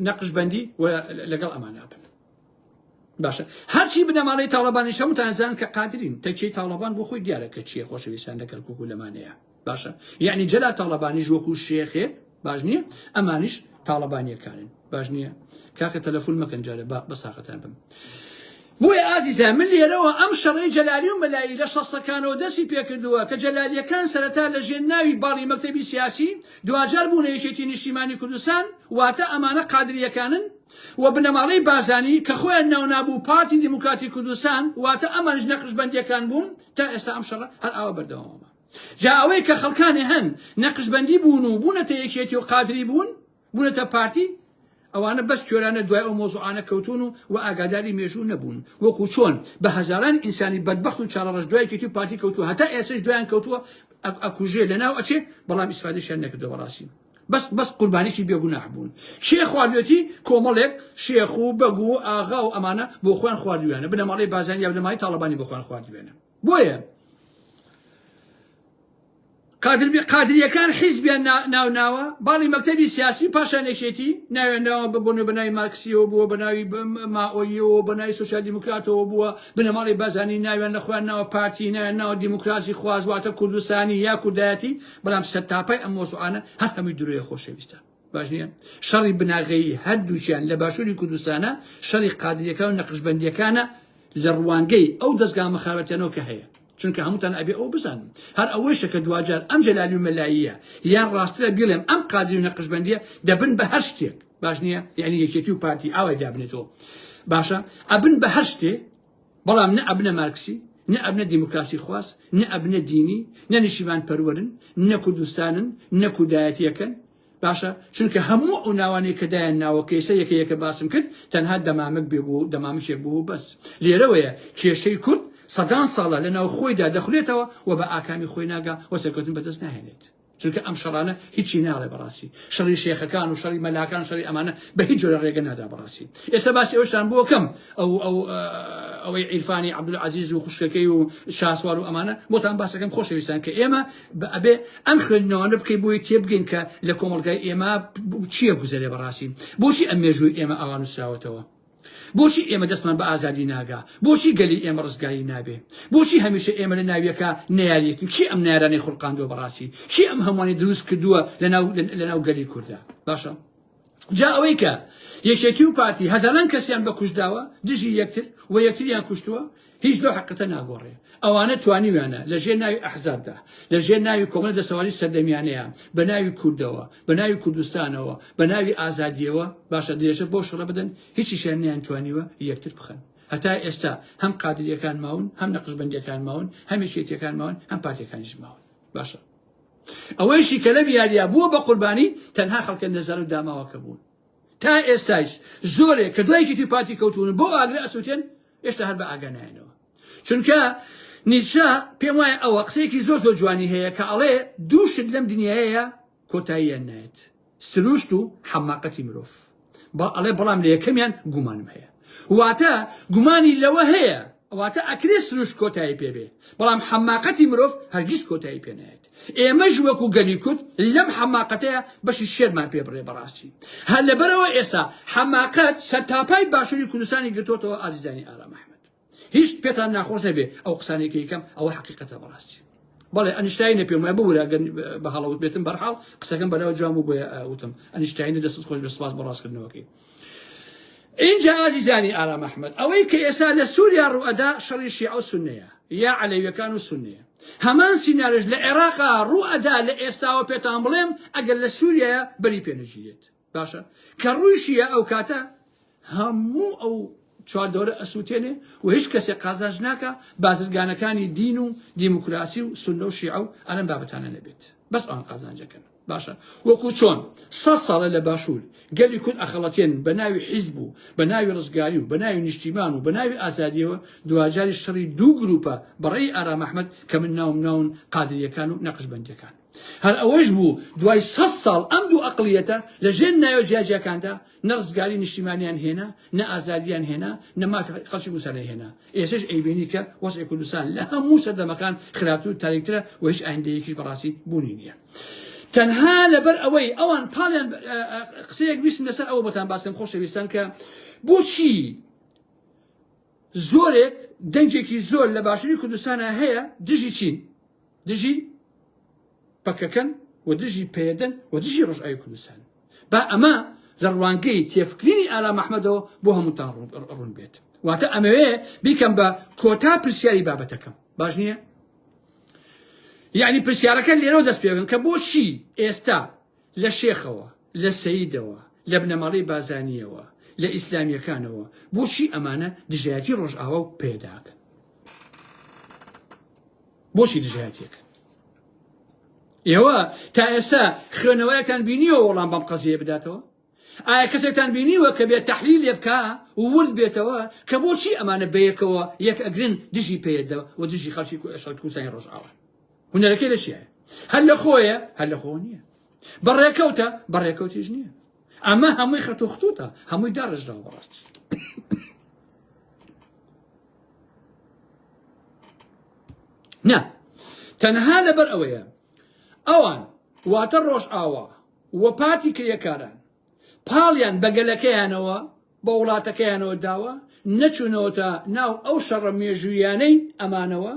نەقشبەندی و لەگەڵ ئەمانە بن. باشە هەرچی بنەماڵەی تاڵەبانیش هەمووتان ئەزانن کە قادرین تەکیەی تاڵەبان بۆ خۆی دیارە کە چییە خۆشەویستان لە کەرکوک و لەمانەیە باشە یعنی جەلا تاڵەبانیش وەکو شێخێک باش نییە ئەمانیش تاڵەبانیەکانن باش نییە کاکە تەلەفۆن مەکەن جارێ با بەساقەتان بم بۆیە ئازیزان من لێرەوە ئەم شەڕەی جەلالی و مەلایی لە شەستەکانەوە دەستی پێکردووە کە جەلالیەکان سەرەتا لە ژێر ناوی باڵی مەکتەبی سیاسی دواجار بوونە یەکێتی نیشتیمانی کوردستان واتە ئەمانە قادریەکانن و بنەماڵەی بارزانی کە خۆیان ناونابوو پارتی دیموکراتی کوردستان واتە ئەمانیش نەقشبەندیەکان بوون تا ئێستا ئەم شەڕە هەر ئاوا بەردەوامە جا ئەوەی کە خەڵکانێ هەن نەقشبەندی بوون و بوونەتە یەکێتی و قادری بوون بوونەتە پارتی ئەوانە بەس کوێرانە دوای ئەو مۆزوعانە کەوتون و و ئاگاداری مێژوو نەبوون وەکو چۆن بە هەزاران ئینسانی بەدبەخت و چارەڕەش دوای یەکێتی و پارتی کەوتووە هەتا ئێستاش دوایان کەوتووە ئەکوژێ لەناو ئەچێ بەڵام ئیسفادەشیان نەکردووە بەڕاستی بەس بەس قوربانیی بێ گوناح بوون. کێ خواردوێتی؟ کۆمەڵێک شێخ و بەگ و ئاغا و ئەمانە بۆ خۆیان خواردویانە، بنەماڵەی بارزانی یا بنەماڵەی تاڵەبانی بۆ خۆیان خواردویانە. بۆیە قادریەکان حیزبیان ناو ناوە باڵی مەکتەبی سیاسی پاشان یەکێتی ناویان ناوە بە بۆنە بە ناوی مارکسیەوە بووە بە ناوی مائۆییەوە بە ناوی سۆسیال دیموکراتەوە بووە بنەماڵەی بارزانی ناویان لە خۆیان ناوە پارتی ناویان ناوە دیموکراسی خواز واتە کوردستانی یا کوردایەتی بەڵام سەرتاپای ئەم مۆزوعانە هەر هەمووی درۆیە خۆشەویستان باش نییە شەڕی بناغەیی هەردووکیان لە باشووری کوردستانە شەڕی قادریەکان و نەقشبەندیەکانە لە ڕوانگەی ئەو دەستگا مەخابەتیانەوە کە هەیە چونکە هەمووتان ئەبێ ئەو بزانن هەر ئەوەیشە کە دواجار ئەم جەلالی و مەلاییە یان ڕاسترە بیڵێم ئەم قادری و نەقشبەندیە دەبن بە هەر شتێک باش نییە یعنی یەکێتی و پارتی ئاوای دابنێتەوە باشە ئەبن بە هەر شتێ بەڵام نە ئەبنە مارکسی، نە ئەبنە دیموکراسی خواز، نە ئەبنە دینی، نە نیشتیمان پەروەرن، نە کوردستانن، نە کوردایەتیەکەن. باشە چونکە هەموو ئەو ناوانەی کە دایان ناوە کە ئێستا یەکە یەکە باسم کرد تەنها دەمامک بێ بوو دەمامکێک بوو و بەس. لێرەوەیە کێشەی کورد سەدان ساڵە لە ناو خۆیدا دەخولێتەوە و بە ئاکامی خۆی ناگا و سەرکەوتن بەدەست ناهێنێت. چونکە ئەم شەڕانە هیچی ناڵێ بەڕاستی شەڕی شێخەکان و شەڕی مەلاکان شەڕی ئەمانە بە هیچ جۆرە ڕێگە نادا بەڕاستی ئێستا باسی ئەوشتان بۆ کەم ئەو ئەو ئەوەی عیرفانی عەبدولعەزیز و خوشکەکەی و شاسوار و ئەمانە بۆتان باسەکەم خۆشەویستان کە ئێمە ئەبێ ئەم خوێندنەوەنە بکەی بۆی تێبگەین کە لە کۆمەڵگای ئێمە چییە گوزەرێ بەڕاستی بۆچی ئەم مێژووی ئێمە ئاوا نووسراوەتەوە بۆچی ئێمە دەستمان بە ئازادی ناگا؟ بۆچی گەلی ئێمە ڕزگاری نابێ؟ بۆچی هەمیشە ئێمە لە ناویەکا نەیاریەتین؟ کێ ئەم نەیارانەی خوڵقاندووە بەڕاستی؟ کێ ئەم هەمووانی دروست کردووە لەناو لەناو گەلی کوردا؟ باشە جا ئەوەی کە یەکێتی و پارتی هەزاران کەسیان بە کوشتداوە دژی یەکتر و یەکتریان کوشتووە هیچ لەو حەقیقەتە ناگۆڕێ. ئەوانە توانیویانە لە ژێر ناوی ئەحزابدا، لە ژێر ناوی کۆمەڵی دەستەواری سەردەمیانەیان، بە ناوی کوردەوە، بە ناوی کوردستانەوە، بە ناوی ئازادییەوە، باشە درێژە بەو شەڕە بدەن، هیچیشیان نەیانتوانیوە یەکتر بخەن. هەتا ئێستا هەم قادرییەکان ماون، هەم نەقشبەندییەکان ماون، هەم یەکێتییەکان ماون، هەم پارتییەکانیش ماون. باشە ئەوەیشی کە لەم یارییە بووە بە قوربانی، تەنها خەڵکە نەزان و داماوەکە بوون. تا ئێستایش زۆرێک کە دوای یەکێتی و پارتی کەوتوون و بەو ئاگرە ئەسووتێن، هێشتا هەر بە ئاگا نایەنەوە چونکە نیچە پێم وایە ئەوە قسەیەکی زۆر زۆر جوانی هەیە کە ئەڵێ دوو شت لەم دنیایەیە کۆتاییان نایەت سروشت و حەماقەتی مرۆڤ ئەڵێ بەڵام لە یەکەمیان گومانم هەیە واتە گومانی لەوە هەیە واتە ئەکرێ سروشت کۆتایی پێبێ بەڵام حەماقەتی مرۆڤ هەرگیز کۆتایی پێ نایەت ئێمەش وەکو گەلی کورد لەم حەماقەتەیە بەشی شێرمان پێ بڕێ بەڕاستی هەر لەبەرەوە ئێسا حەماقەت سەرتاپای باشووری کوردستانی گرتۆتەوە ئازیزانی ئارام ئەحمەد هیچ پێتان ناخۆش نەبێ ئەو قسانەی کە یکەم ئەوە حەقیقەتە بەڕاستی بەڵێ ئەنیشتاینە پێم وایە ببورە ئەگەر بە هەڵەوت بێتم بەرحاڵ قسەکەم بەلاوە جوان بوو بۆیە وتم ئەنیشتاینە دەستت خۆش بێ سپاس بۆ ڕاستکردنەوەکەی ئینجا ئازیزانی ئارام ئەحمەد ئەوەی کە ئێستا لە سووریا ڕوئەدا شەڕی شیعە و سوننەیە یا عەلەویەکان و سوننەیە هەمان سیناریۆش لە عێراقا ڕوئەدا لە ئێستاوە پێتان بڵێم ئەگەر لە سووریایە بەری پێ نەگیرێت باشە کە ڕوویشیە ئەو کاتە هەموو ئەو چواردەورە ئەسووتێنێ و هیچ کەسێک قازانج ناکا بازرگانەکانی دین و دیموکراسی و سوننە و شیعە و ئەلەم بابەتانە نەبێت بەس ئەوان قازانجەکەن. باشە وەکو چۆن سە ساڵە لە باشوور گەلی کورد ئەخەڵەتێن بە ناوی حیزب و بە ناوی ڕزگاری و بە ناوی نیشتیمان و بە ناوی ئازادیەوە دواجاریش شەڕی دوو گروپە بە ڕێی ئارام ئەحمەد کە من ناوم ناون قادریەکان و نەقشبەندیەکان هەر ئەوەیش بوو دوای سە ساڵ ئەم دوو ئەقڵیەتە لە ژێر ناوە جیاجیاکاندا نە ڕزگاری نیشتیمانیان هێنا نە ئازادیان هێنا نە مافی خەڵکی کوردستانیان هێنا ئێستاش ئەیبینی کە وەزعی کوردستان لە هەموو سەردەمەکان خراپتر و تاریکترە و هیچ ئایندەیەکیش بەڕاستی بوونی نییە تەنها لەبەر ئەوەی ئەوان پاڵیان قسەیەک ویستم لەسەر ئەوە بۆتان باسم خۆشەویستان کە بۆچی زۆرێک دەنگێکی زۆر لە باشووری کوردستانە هەیە دژی چین دژی پەکەکەن و دژی پەیەدەن و دژی ڕۆژئاوی کوردستان با ئەمە لە ڕوانگەی تێفکرینی ئارام ئەحمەدەوە بۆ هەمووتان ڕوون بێت واتە ئەمەوێ بیکەم بە کۆتا پرسیاری بابەتەکەم باش نییە یعنی پرسیارەکە لێرەوە دەست پێ بکەم کە بۆچی ئێستا لە شێخەوە لە سەیدەوە لە بنەماڵەی بازانیەوە لە ئیسلامیەکانەوە بۆچی ئەمانە دژایەتی ڕۆژئاوا و پێداکەن بۆچی دژایەتیەکەن ئێوە تا ئێستا خوێنەوەیەکتان بینیوە وەڵام بەم قەزیە بداتەوە؟ ئایا کەسێکتان بینیوە کە بێت تەحلیل لێ بکا و ورد بێتەوە کە بۆچی ئەمانە بەیەکەوە یەک ئەگرن دژی پەیەدە و دژی خەڵکی شەڕی کوردستانی ڕۆژئاوا؟ هونەرەکەی لە چیایە؟ هەر لە خۆیە هەر لە خۆ نییە بەڕێکەوتە بەڕێکەوتیش نییە ئەمە هەمووی خەت و ختوتە هەمووی داڕژراوە بەڕاستی نا تەنها لەبەر ئەوەیە ئەوان واتە ڕۆژئاوا و پارتی کرێکاران پاڵیان بە گەلەکەیانەوە بە وڵاتەکەیانەوە داوە نەچوونەوەتە ناو ئەو شەڕە مێژوویانەی ئەمانەوە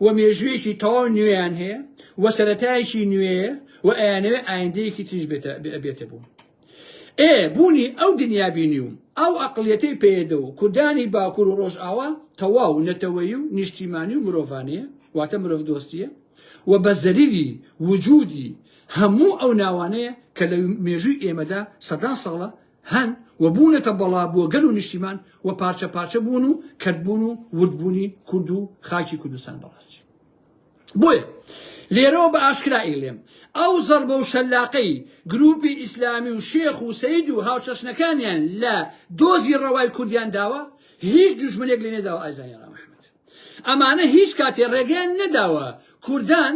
و مێژوویەکی تەواو نوێیان هەیە و سەرەتایەکی نوێیە و ئەیانەوێ ئایندەیەکی تریش بێتە بوون. ئێ بوونی ئەو دنیابینی و ئەو ئەقڵیەتەی پەیەدە و کوردانی باکور و ڕۆژئاوا تەواو نەتەوەیی و نیشتیمانی و مرۆڤانەیە واتە مرۆڤدۆستیە و بە زەریری وجودی هەموو ئەو ناوانەیە کە لە مێژووی ئێمەدا سەدان ساڵە هەن و بوونەتە بەڵا بۆ گەل و نیشتیمان و پارچە پارچە بوون و کەرتبوون و وردبوونی کورد و خاکی کوردستان بەڕاستی. بۆیە لێرەوە بە ئاشکرا ئەیڵێم ئەو زەڕبە و شەلاقەی گروپی ئیسلامی و شێخ و سەید و هاوچەشنەکانیان لە دۆزی ڕەوای کوردیان داوە هیچ دوژمنێک لێ نەداوە ئازیزانی ڕام ئەحمەد. ئەمانە هیچ کاتێ ڕێگەیان نەداوە کوردان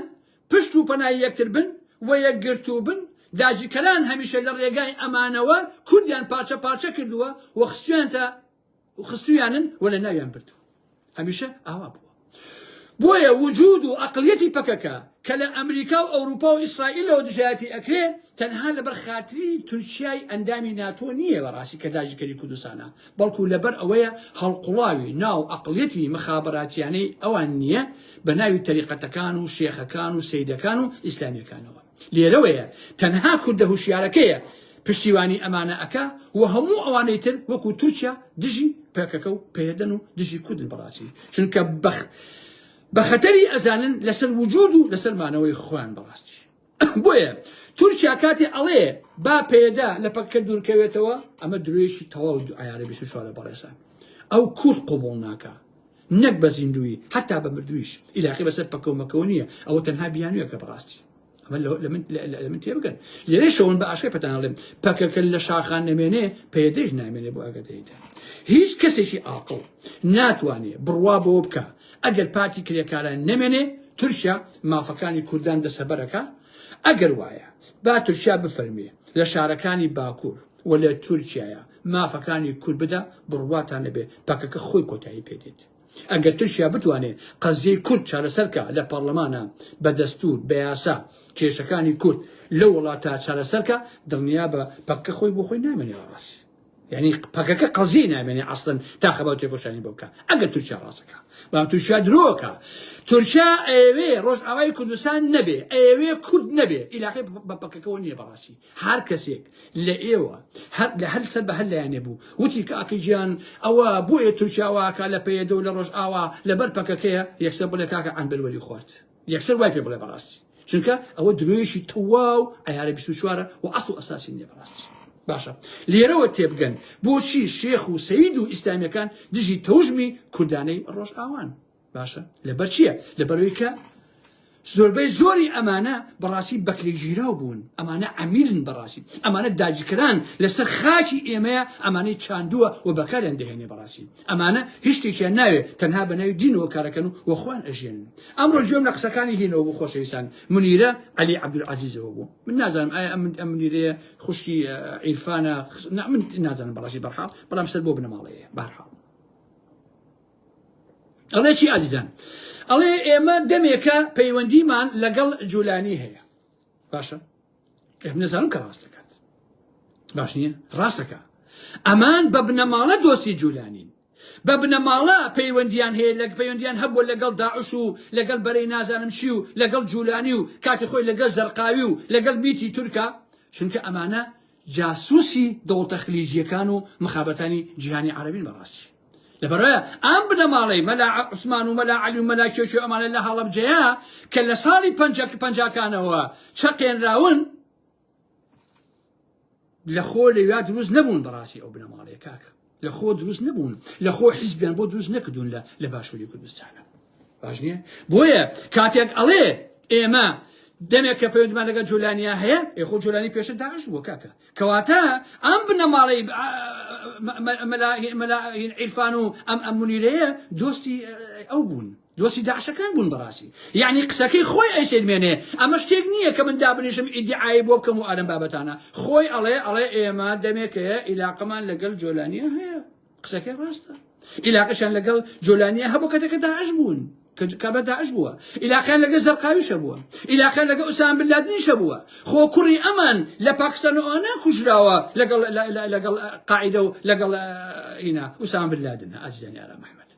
پشت و پەنای یەکتر بن و یەکگرتوو بن، داگیرکەران هەمیشە لە ڕێگای ئەمانەوە کوردیان پارچە پارچە کردووە و خستویانتە خستویانن و لە ناویان بردووە. هەمیشە ئاوا بووە. بۆیە وجود و ئەقلیەتی پەکەکە کە لە ئەمریکا و ئەوروپا و ئیسرائیلەوە دژایەتی ئەکرێ تەنها لەبەر خاتری تورکیای ئەندامی ناتۆ نییە بەڕاستی کە داگیرکەری کوردستانە بەڵکو لەبەر ئەوەیە هەڵقوڵاوی ناو ئەقلیەتی مخابراتیانەی ئەوان نییە بە ناوی تەریقەتەکان و شێخەکان و سەیدەکان و ئیسلامیەکانەوە. لێرەوەیە تەنها کوردە هوشیارەکەیە پشتیوانی ئەمانە ئەکا و هەموو ئەوانەی تر وەکو تورکیا دژی پەکەکە و پەیەدەن و دژی کوردن بەڕاستی چونکە بەخ بە خەتەری ئەزانن لەسەر وجود و لەسەر مانەوەی خۆیان بەڕاستی بۆیە تورکیا کاتێ ئەڵێ با پەیەدە لە پەکەکە دوورکەوێتەوە ئەمە درۆیەکی تەواو عیارە 24 بەڕێزان ئەو کورد قبوڵ ناکا نەک بە زیندوویی حتا بە مردوویش ئیلاقی بەسەر پەکەو مەکەوە نییە ئەوە تەنها بیانویەکە بەڕاستی ئەمە لە من لە من تێبگەن لێرەشەوەن بە ئاشکرای پێتان ئەڵێم پەکەکە لە شاخان نەمێنێ پەیەدەیش نامێنێ بۆ ئاگاداریتان هیچ کەسێکی ئاقڵ ناتوانێ بڕوا بەوە بکا ئەگەر پارتی کرێکاران نەمێنێ تورکیا مافەکانی کوردان دەسەبەرەکە ئەگەر وایە با تورکیا بفەرمێ لە شارەکانی باکوور و لە تورکیایە مافەکانی کورد بدا بڕواتان نەبێ پەکەکە خۆی کۆتایی پێدێت ئەگەر تورکیا بتوانێ قەزیەی کورد چارەسەر کا لە پەڕلەمانا بە دەستور بە یاسا کێشەکانی کورد لەو وڵاتە چارەسەر کا دڵنیابە پەکەکە خۆی بۆ خۆی نامێنێ ڕاستی یعنی پەکەکە قەزیەی نامێنێ ئەسڵەن تا خەبات تێکۆشانی بۆ بکا ئەگەر تورکیا ڕاستەکە بەڵام تورکیا درۆکە تورکیا ئەیەوێ ڕۆژئاوای کوردستان نەبێ ئەیەوێ کورد نەبێ ئیلاقی بە پەکەکەوە نییە بەڕاستی هەر کەسێک لە ئێوە هەر لە هەر سەر بە هەر لایەنێ بوو وتی کاکە گیان ئەوە بۆیە تورکیا واکا لە پەیەدە و لە ڕۆژئاوا لەبەر پەکەکەیە یەکسەر بڵێ کاکە عەنبەر وەری خوارد یەکسەر وای پێ بڵێ بەڕاستی چونکە ئەوە درۆیەکی تەواو عەیارە 24 و ئەسڵ و ئەساسی نییە بەڕاستی باشە لێرەوە تێبگەن بۆچی شێخ و سەید و ئیسلامیەکان دژی تەوژمی کوردانەی ڕۆژئاوان باشە لەبەر چییە؟ لەبەرەوەی کە زۆربەی زۆری ئەمانە بەڕاستی بەکرێگیراو بوون ئەمانە عەمیلن بەڕاستی ئەمانە داگیرکەران لەسەر خاکی ئێمەیە ئەمانەی چاندووە و بەکاریان دەهێنێ بەڕاستی ئەمانە هیچ شتێکیان ناوێ تەنها بە ناوی دینەوە کارەکەن و وە خۆیان ئەژێنن ئەمڕۆ گوێم لە قسەکانی هینەوە بوو خۆشەویستان منیرە عەلی عەبدولعەزیزەوە بوو من نازانم ئایا ئەم ئەم منیرەیە خوشکی عیرفانە من نازانم بەڕاستی بەرحاڵ بەڵام سەر بۆ بنەماڵەیە بەهەرحاڵ ئەڵێ چی ئازیزان ئەڵێ ئێمە دەمێکە پەیوەندیمان لەگەڵ جولانی هەیە باشە ئێمە نەزانم کە ڕاست دەکات باش نییە ڕاستەکە ئەمان بە بنەماڵە دۆستی جولانین بە بنەماڵە پەیوەندیان هەیە لەگ پەیوەندیان هەبووە لەگەڵ داعش و لەگەڵ بەرەی نازانم چی و لەگەڵ جولانی و کاتی خۆی لەگەڵ زەرقاوی و لەگەڵ میتی تورکا چونکە ئەمانە جاسوسی دەوڵتە خلیجیەکان و مخابەتانی جیهانی عەرەبین بەڕاستی لەبەرئەوەیە ئەم بنەماڵەی مەلا عوسمان و مەلا عەلی و مەلا کێوکێو ئەمانە لە هەڵەبجەیە کە لە ساڵی پەنجاکانەوە چەقێنراون لە خۆ لەویا دروست نەبوون بەڕاستی ئەو بنەماڵەیە کاکە لە خۆ دروست نەبوون لە خۆ حیزبیان بۆ دروست نەکردوون لە لە باشووری کوردستانە باش نییە بۆیە کاتێک ئەڵێ ئێمە دەمێک کە پەیوەندیمان لەگەڵ جۆلانیا هەیە ئێ خۆ جۆلانی پێشتر داعش بووە کاکە کەواتە ئەم بنەماڵەی مەلا عیرفان و ئەم ئەم منیرەیە دۆستی ئەو بوون دۆستی داعشەکان بوون بەڕاستی یعنی قسەکەی خۆی ئەیسەلمێنێ ئەمە شتێک نییە کە من دابنیشم ئیدعای بۆ بکەم و ئالەم بابەتانە خۆی ئەڵێ ئەڵێ ئێمە دەمێکەیە ئیلاقەمان لەگەڵ جۆلانیە هەیە قسەکەی ڕاستە ئیلاقەشیان لەگەڵ جۆلانیە هەبوو کە دەکە داعش بوون کە بە داعش بووە ئیلاقیان لەگەڵ زەرقاویش هەبووە ئیلاقیان لەگەڵ ئوسام بن لادنیش هەبووە خۆ کوڕی ئەمان لە پاکستان و ئەوانە کوژراوە لەگەڵ لەگەڵ قاعیدە و لەگەڵ ئینا ئوسام بن لادن ئازیزانی ئارام ئەحمەد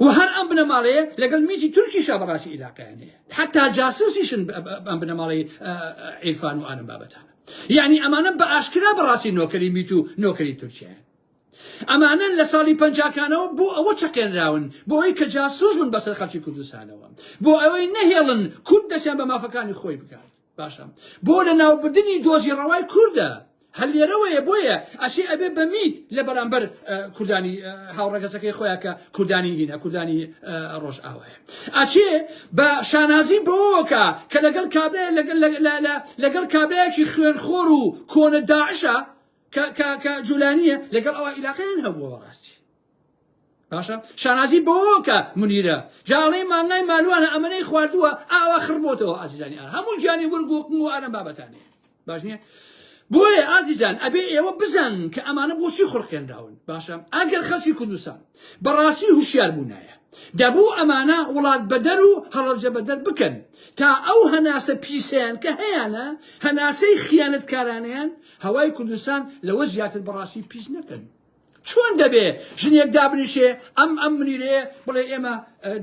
و هەر ئەم بنەماڵەیە لەگەڵ میتی تورکیشا بەڕاستی ئیلاقیان هەیە حتا جاسوسیشن ئەم بنەماڵەی عیرفان و ئانم بابەتانە یعنی ئەمانە بە ئاشکرا بەڕاستی نۆکەری میت و نۆکەری تورکیان ئەمانە لە ساڵی پەنجاکانەوە بۆ ئەوە چەقێنراون بۆ ئەوەی کە جاسوس بن بەسەر خەڵکی کوردستانەوە بۆ ئەوەی نەهێڵن کورد دەستیان بە مافەکانی خۆی بگات باشە بۆ لە ناوبردنی دۆزی ڕەوای کوردە هەر لێرەوەیە بۆیە ئەشی ئەبێ بە میت لە بەرامبەر کوردانی هاوڕەگەزەکەی خۆیان کە کوردانی هینە کوردانی ڕۆژئاوایە ئەچێ بە شانازی بەوەکە کە لەگەڵ کابرا لەگەڵ لەگەڵ کابرایەکی خوێنخۆر و کۆنە داعشە کە کە کە جولانیە لەگەڵ ئەوە ئیلاقەیان هەبووە بەڕاستی. باشە شانازی بەوەکە منیرە جاڵی مانگای مالوانە ئەمەنەی خواردووە ئاوا خڕبۆتەوە ئازیزانی ئارام هەموو گیانی ورگ و قنگ و ئارام بابەتانەیە باش نییە بۆیە ئازیزان ئەبێ ئێوە بزانن کە ئەمانە بۆچی خڕقێنراون باشە ئەگەر خەڵکی کوردستان بەڕاستی هوشیار بوونایە دەبوو ئەمانە وڵات بەدەر و هەڵەبجە بەدەر بکەن تا ئەو هەناسە پیسەیان کە هەیانە هەناسەی خیانەتکارانەیان هەوای کوردستان لەوە زیاتر بەڕاستی پیس نەکەن. چۆن دەبێ ژنێک دابنیشێ ئەم ئەم منیرەیە بڵێ ئێمە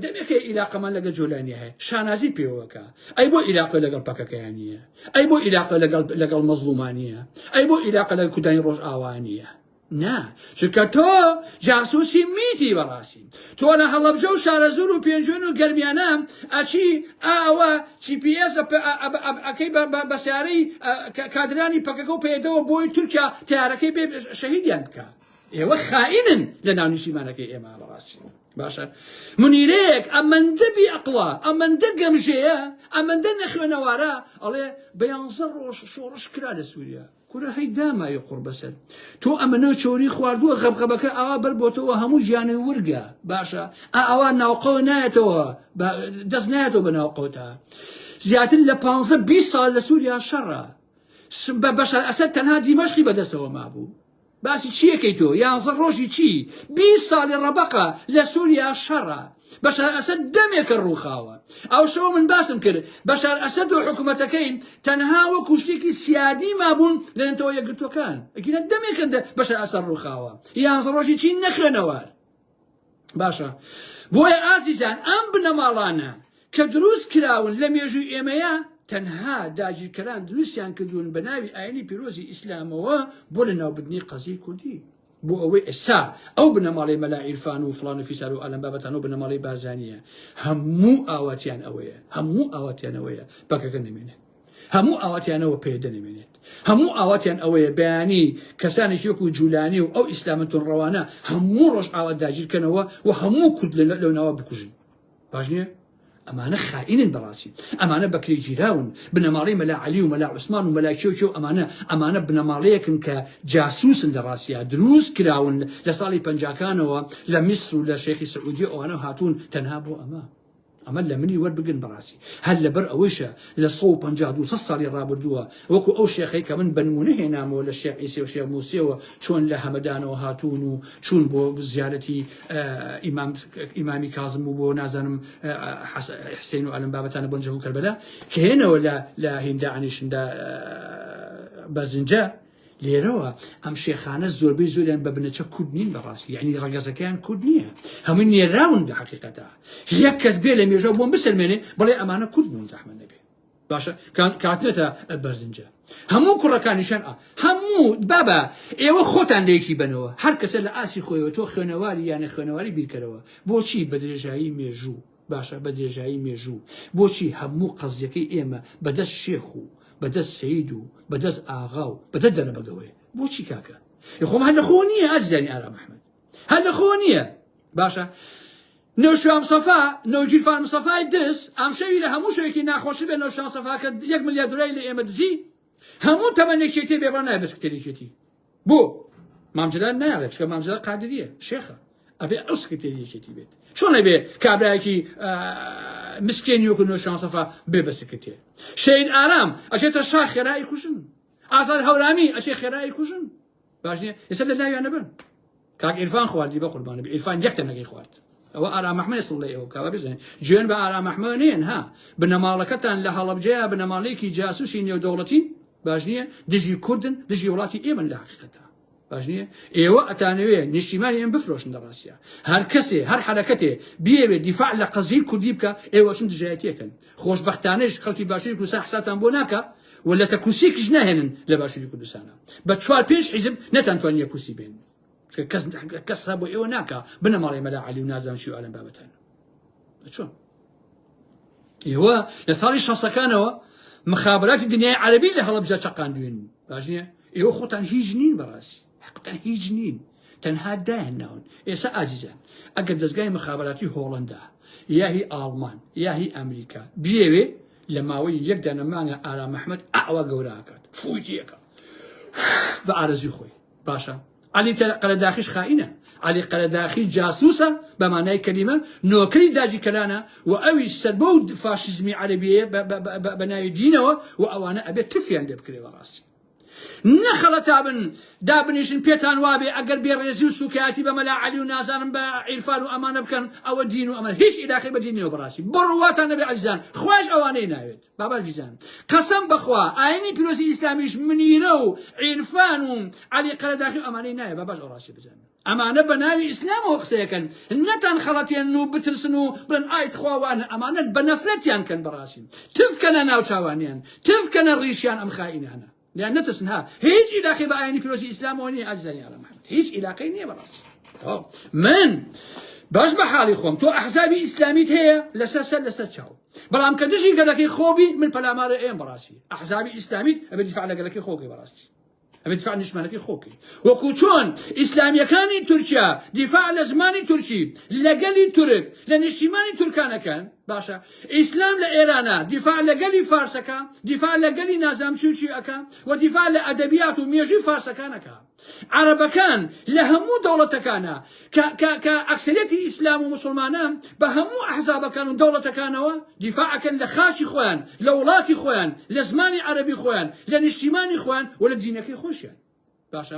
دەمێکە ئیلاقەمان لەگە جۆلانی هەیە شانازی پێوەکە ئەی بۆ ئیلاقە لەگەڵ پەکەکەیان نییە ئەی بۆ ئیلاقە لەگەڵ لەگەڵ مەزڵومانیە ئەی بۆ ئیلاقە لەگەڵ کوردانی ڕۆژئاوانیە نا چونکە تۆ جاسوسی میتی بەڕاستی تۆ لە هەڵەبجە و شارەزوور و پێنجوێن و گەرمیانە ئەچی ئەوە GPS ئەکەی بە سیارەی کادرانی پەکەکە و پەیەدەوە بۆی تورکیا تیارەکەی بێ شەهیدیان بکە ئێوە خائینن لە ناو نیشتیمانەکەی ئێمە بەڕاستی باشە منیرەیەک ئەمەندە بی ئەقڵە ئەمەندە گەمژەیە ئەمەندە نەخوێنەوارە ئەڵێ بە یانزە ڕۆژ شۆڕش کرا لە سووریا کورە هەی داماوی قوڕ بەسەر تۆ ئەمەنە چۆری خواردووە غەبغەبەکە ئاوا بەر بۆتەوە هەموو گیانی ورگە باشە ئا ئاوا ناوقەوە نایەتەوە دەست نایەتەوە بە ناوقەوتا زیاتر لە پ 20 ساڵ لە سووریا شەڕە بە بەشار ئەسەد تەنها دیمەشقی بەدەستەوە مابوو باسی چیەکەی تۆ یانزە ڕۆژی چی 20 ساڵی ڕەبەقە لە سووریا شەڕە بەشار ئەسەد دەمێکە ڕووخاوە. ئەو شەوە من باسم کرد بەشار ئەسەد و حکومەتەکەی تەنها وەکو شتێکی سیادی مابوون لە نەتەوە یەکگرتووەکان. ئەگینا دەمێکە بەشار ئەسەد ڕووخاوە. یانزە ڕۆژی چین نەخوێنەوار. باشە بۆیە ئازیزان ئەم بنەماڵانە کە دروست کراون لە مێژووی ئێمەیە تەنها داگیرکەران دروستیان کردوون بە ناوی ئاینی پیرۆزی ئیسلامەوە بۆ لەناوبردنی قەزیەی کوردی. بۆ ئەوەی ئێستا ئەو بنەماڵەی مەلا عیرفان و فڵان و فیسار و ئالەم بابەتانە و بنەماڵەی بارزانییە هەموو ئاواتیان ئەوەیە هەموو ئاواتیان ئەوەیە پەکەکە نەمێنێت هەموو ئاواتیانەوە پەیەدە نەمێنێت هەموو ئاواتیان ئەوەیە بەیانی کەسانێکی وەکو جولانی و ئەو ئیسلامە توندڕەوانە هەموو ڕۆژئاوا داگیرکەنەوە و هەموو کورد لەو ناوە بکوژن باش نییە؟ ئەمانە خائینن بەڕاستی ئەمانە بەکرێ گیراون بنەماڵەی مەلا عەلی و مەلا عوسمان و مەلا کێو کێو ئەمانە ئەمانە بنەماڵەیەکن کە جاسوسن لە ڕاستیا دروست کراون لە ساڵی پەنجاکانەوە لە میسر و لە شێخی سعودیە ئەوانە هاتوون تەنها بۆ ئەمە ئەمە لە منی وەربگرن بەڕاستی هەر لەبەر ئەوەیشە لە 150 200 ساڵی ڕابردووە وەکو ئەو شێخەی کە من بە نمونە هێنامەوە لە شێخ عیسێ و شێخ موسێوە چۆن لە هەمەدانەوە هاتوون و چوون بۆ زیارەتی ئیمام ئیمامی کازم و بۆ نازانم حسین و ئەلم بابەتانە بۆ نەجەف و کەربەلا کە هێنەوە لە لە هیندا ئەنیشندا بەزنجە لێرەوە ئەم شێخانە زۆربەی زۆریان بە بنەچە کورد نین بەڕاستی یعنی ڕەگەزەکەیان کورد نییە هەمووی نێراون لە حقیقەتە یەک کەس بێ لە مێژە بۆم بسەلمێنێ بڵێ ئەمانە کورد بوون زەحمە نەبێ باشە کاتنەتە بەرزنجە هەموو کوڕەکانیشان ئا هەموو بابە ئێوە خۆتان لەیەکی بەنەوە هەر کەسە لە ئاسی خۆیەوە تۆ خوێنەواری یانە خوێنەواری بیرکەرەوە بۆچی بە درێژایی مێژوو باشە بە درێژایی مێژوو بۆچی هەموو قەزیەکەی ئێمە بەدەست شێخ و بەدەست سەید و بەدەست ئاغا و بەدەست دەرەبەگەوەیە بۆچی کاکە خۆم هەر لەخۆ نییە ئازیزانی ئارام ئەحمەد هەر لەخۆ نییە باشە نەوشیروان مستەفا نەوگیرفان مستەفای دز ئەمشەوی لە هەموو شەوێکی ناخۆشی بێ نەوشیروان مستەفا کە یەک ملیار دۆلاری لە ئێمە دزی هەموو تەمەن یەکێتی بێ بڕا نایە بە سکرتێری یەکێتی بۆ مام جەلال نایەڵێ چونکە مام جەلال قادریە شێخە ئەبێ ئەو سکرتێری یەکێتی بێت چۆن ئەبێ کابرایەکی مسکێنی وەکو نەوشیروان مستەفا بێ بە سکرتێر شەهید ئارام ئەچێتە شاخ خێرایی کوژن ئازاد هەورامی ئەچێ خێرایی کوژن باش نییە ئێستا لە لاویان نەبن کاک عیرفان خواردی بە قوربانە بی عیرفان یەک تەنەکەی خوارد ئەوە ئارام ئەحمەد سڵ لە ئێوە کاوە بزانێ جوێن بە ئارام ئەحمەد نێن ها بنەماڵەکەتان لە هەڵەبجەیە بنەماڵەیەکی جاسوسی نێودەوڵەتین باش نییە دژی کوردن دژی وڵاتی ئێمن لە حقیقەتە باش نییە ئێوە ئەتانەوێ نیشتیمانی ئێم بفرۆشن لە ڕاستە هەر کەسێ هەر حرەکەتێ بیەوێ دیفاع لە قەزیی کوردی بکە ئێوە چون دژایەتیەکەن خۆشبەختانەش خەڵکی باشووری کوردستان حسابتان بۆ ناکە و لەتە کورسیەکیش ناهێنن لە باشووری کوردستانە بە چوار پێنج حیزب نەتانتوانی یەک کورسی بێنن چونکە کەس کەس حساب بۆ ئێوە ناکا بنەماڵەی مەلا عەلی و نازانم چی و ئالەم بابەتان چۆن ئێوە لە ساڵی شەستەکانەوە مخابراتی دنیای عەرەبی لە هەڵەبجە چەقاندوین باش نییە ئێوە خۆتان هیچ نین بەڕاستی حەقتان هیچ نین تەنها دایان ناون ئێستا ئازیزان ئەگەر دەستگای مخابراتی هۆڵندا یاهی ئاڵمان یاهی ئەمریکا بیەوێ لە ماوەی یەک دانە مانگە ئارام ئەحمەد ئاوا گەورە ئەکات فووی تێکا بە ئارەزوی خۆی باشە عەلی قەرەداخیش خائینە. عەلی قەرەداخی جاسوسە بە مانای کەلیمە، نۆکەری داگیرکەرانە و ئەویش سەر بەو فاشیزمی عەرەبیەیە بە ناوی دینەوە و ئەوانە ئەبێ تفیان لێ بکرێ بەڕاستی. نەخەڵەتابن دابنیشن پێتان وابێ ئەگەر بێڕێزی و سوکایەتی بە مەلا عەلی و نازانم بە عیرفان و ئەمانە بکەن ئەوە دین و ئەمە هیچ ئیلاقەی بە دین نییە بەڕاستی بڕواتان نەبێ عەزیزان خوایش ئەوانەی ناوێت بابا گیان قەسەم بەخوا ئاینی پیرۆزی ئیسلامیش منیرە و عیرفان و عەلی قەرەداخی و ئەمانەی نایە با باش ئەو ڕاستیە بزانن ئەمانە بە ناوی ئیسلامەوە قسەیەکەن نەتان خەڵەتێن و بترسن و بڵێن ئای تخوا وانە ئەمانە بە نەفرەتیان کەن بەڕاستی تف کەنە ناوچاوانیان تف کەنە ڕیشیان ئەم خائینانە لیان نەترسن ها هیچ ئیلاقی بە ئاینی پیرۆزی ئیسلامەوە نییە ئازیزانی ئارام محمد هیچ ئیلاقی نییە بەڕاستی من باش بە حاڵی خۆم تۆ ئەحزابی ئیسلامیت هەیە لەسەر سەر لەسەر چاو بەڵام کە دژی گەلەکەی خۆبی من پەلامارە ئێم بەڕاستی ئەحزابی ئیسلامیت ئەبێ دیفاع لە گەلەکەی خۆکەی بەڕاستی ئەبێ دیفاع نیشتمانەکەی خۆکەی وەکو چۆن ئیسلامیەکانی تورکیا دیفاع لە زمانی تورکی لە گەلی تورک لە نیشتیمانی تورکانەکەن باشە ئیسلام لە ئێرانە دیفاع لە گەلی فارسەکە دیفاع لە گەلی نازام چی و چی ئەکا و دیفاع لە ئەدەبیات و مێژووی فارسەکان ئەکا عەرەبەکان لە هەموو دەوڵەتەکانە کە کە کە ئەکسەریەتی ئیسلام و موسڵمانە بە هەموو ئەحزابەکان و دەوڵەتەکانەوە دیفاع ئەکەن لە خاکی خۆیان لە وڵاتی خۆیان لە زمانی عەرەبی خۆیان لە نیشتیمانی خۆیان و لە دینەکەی خۆشیان باشە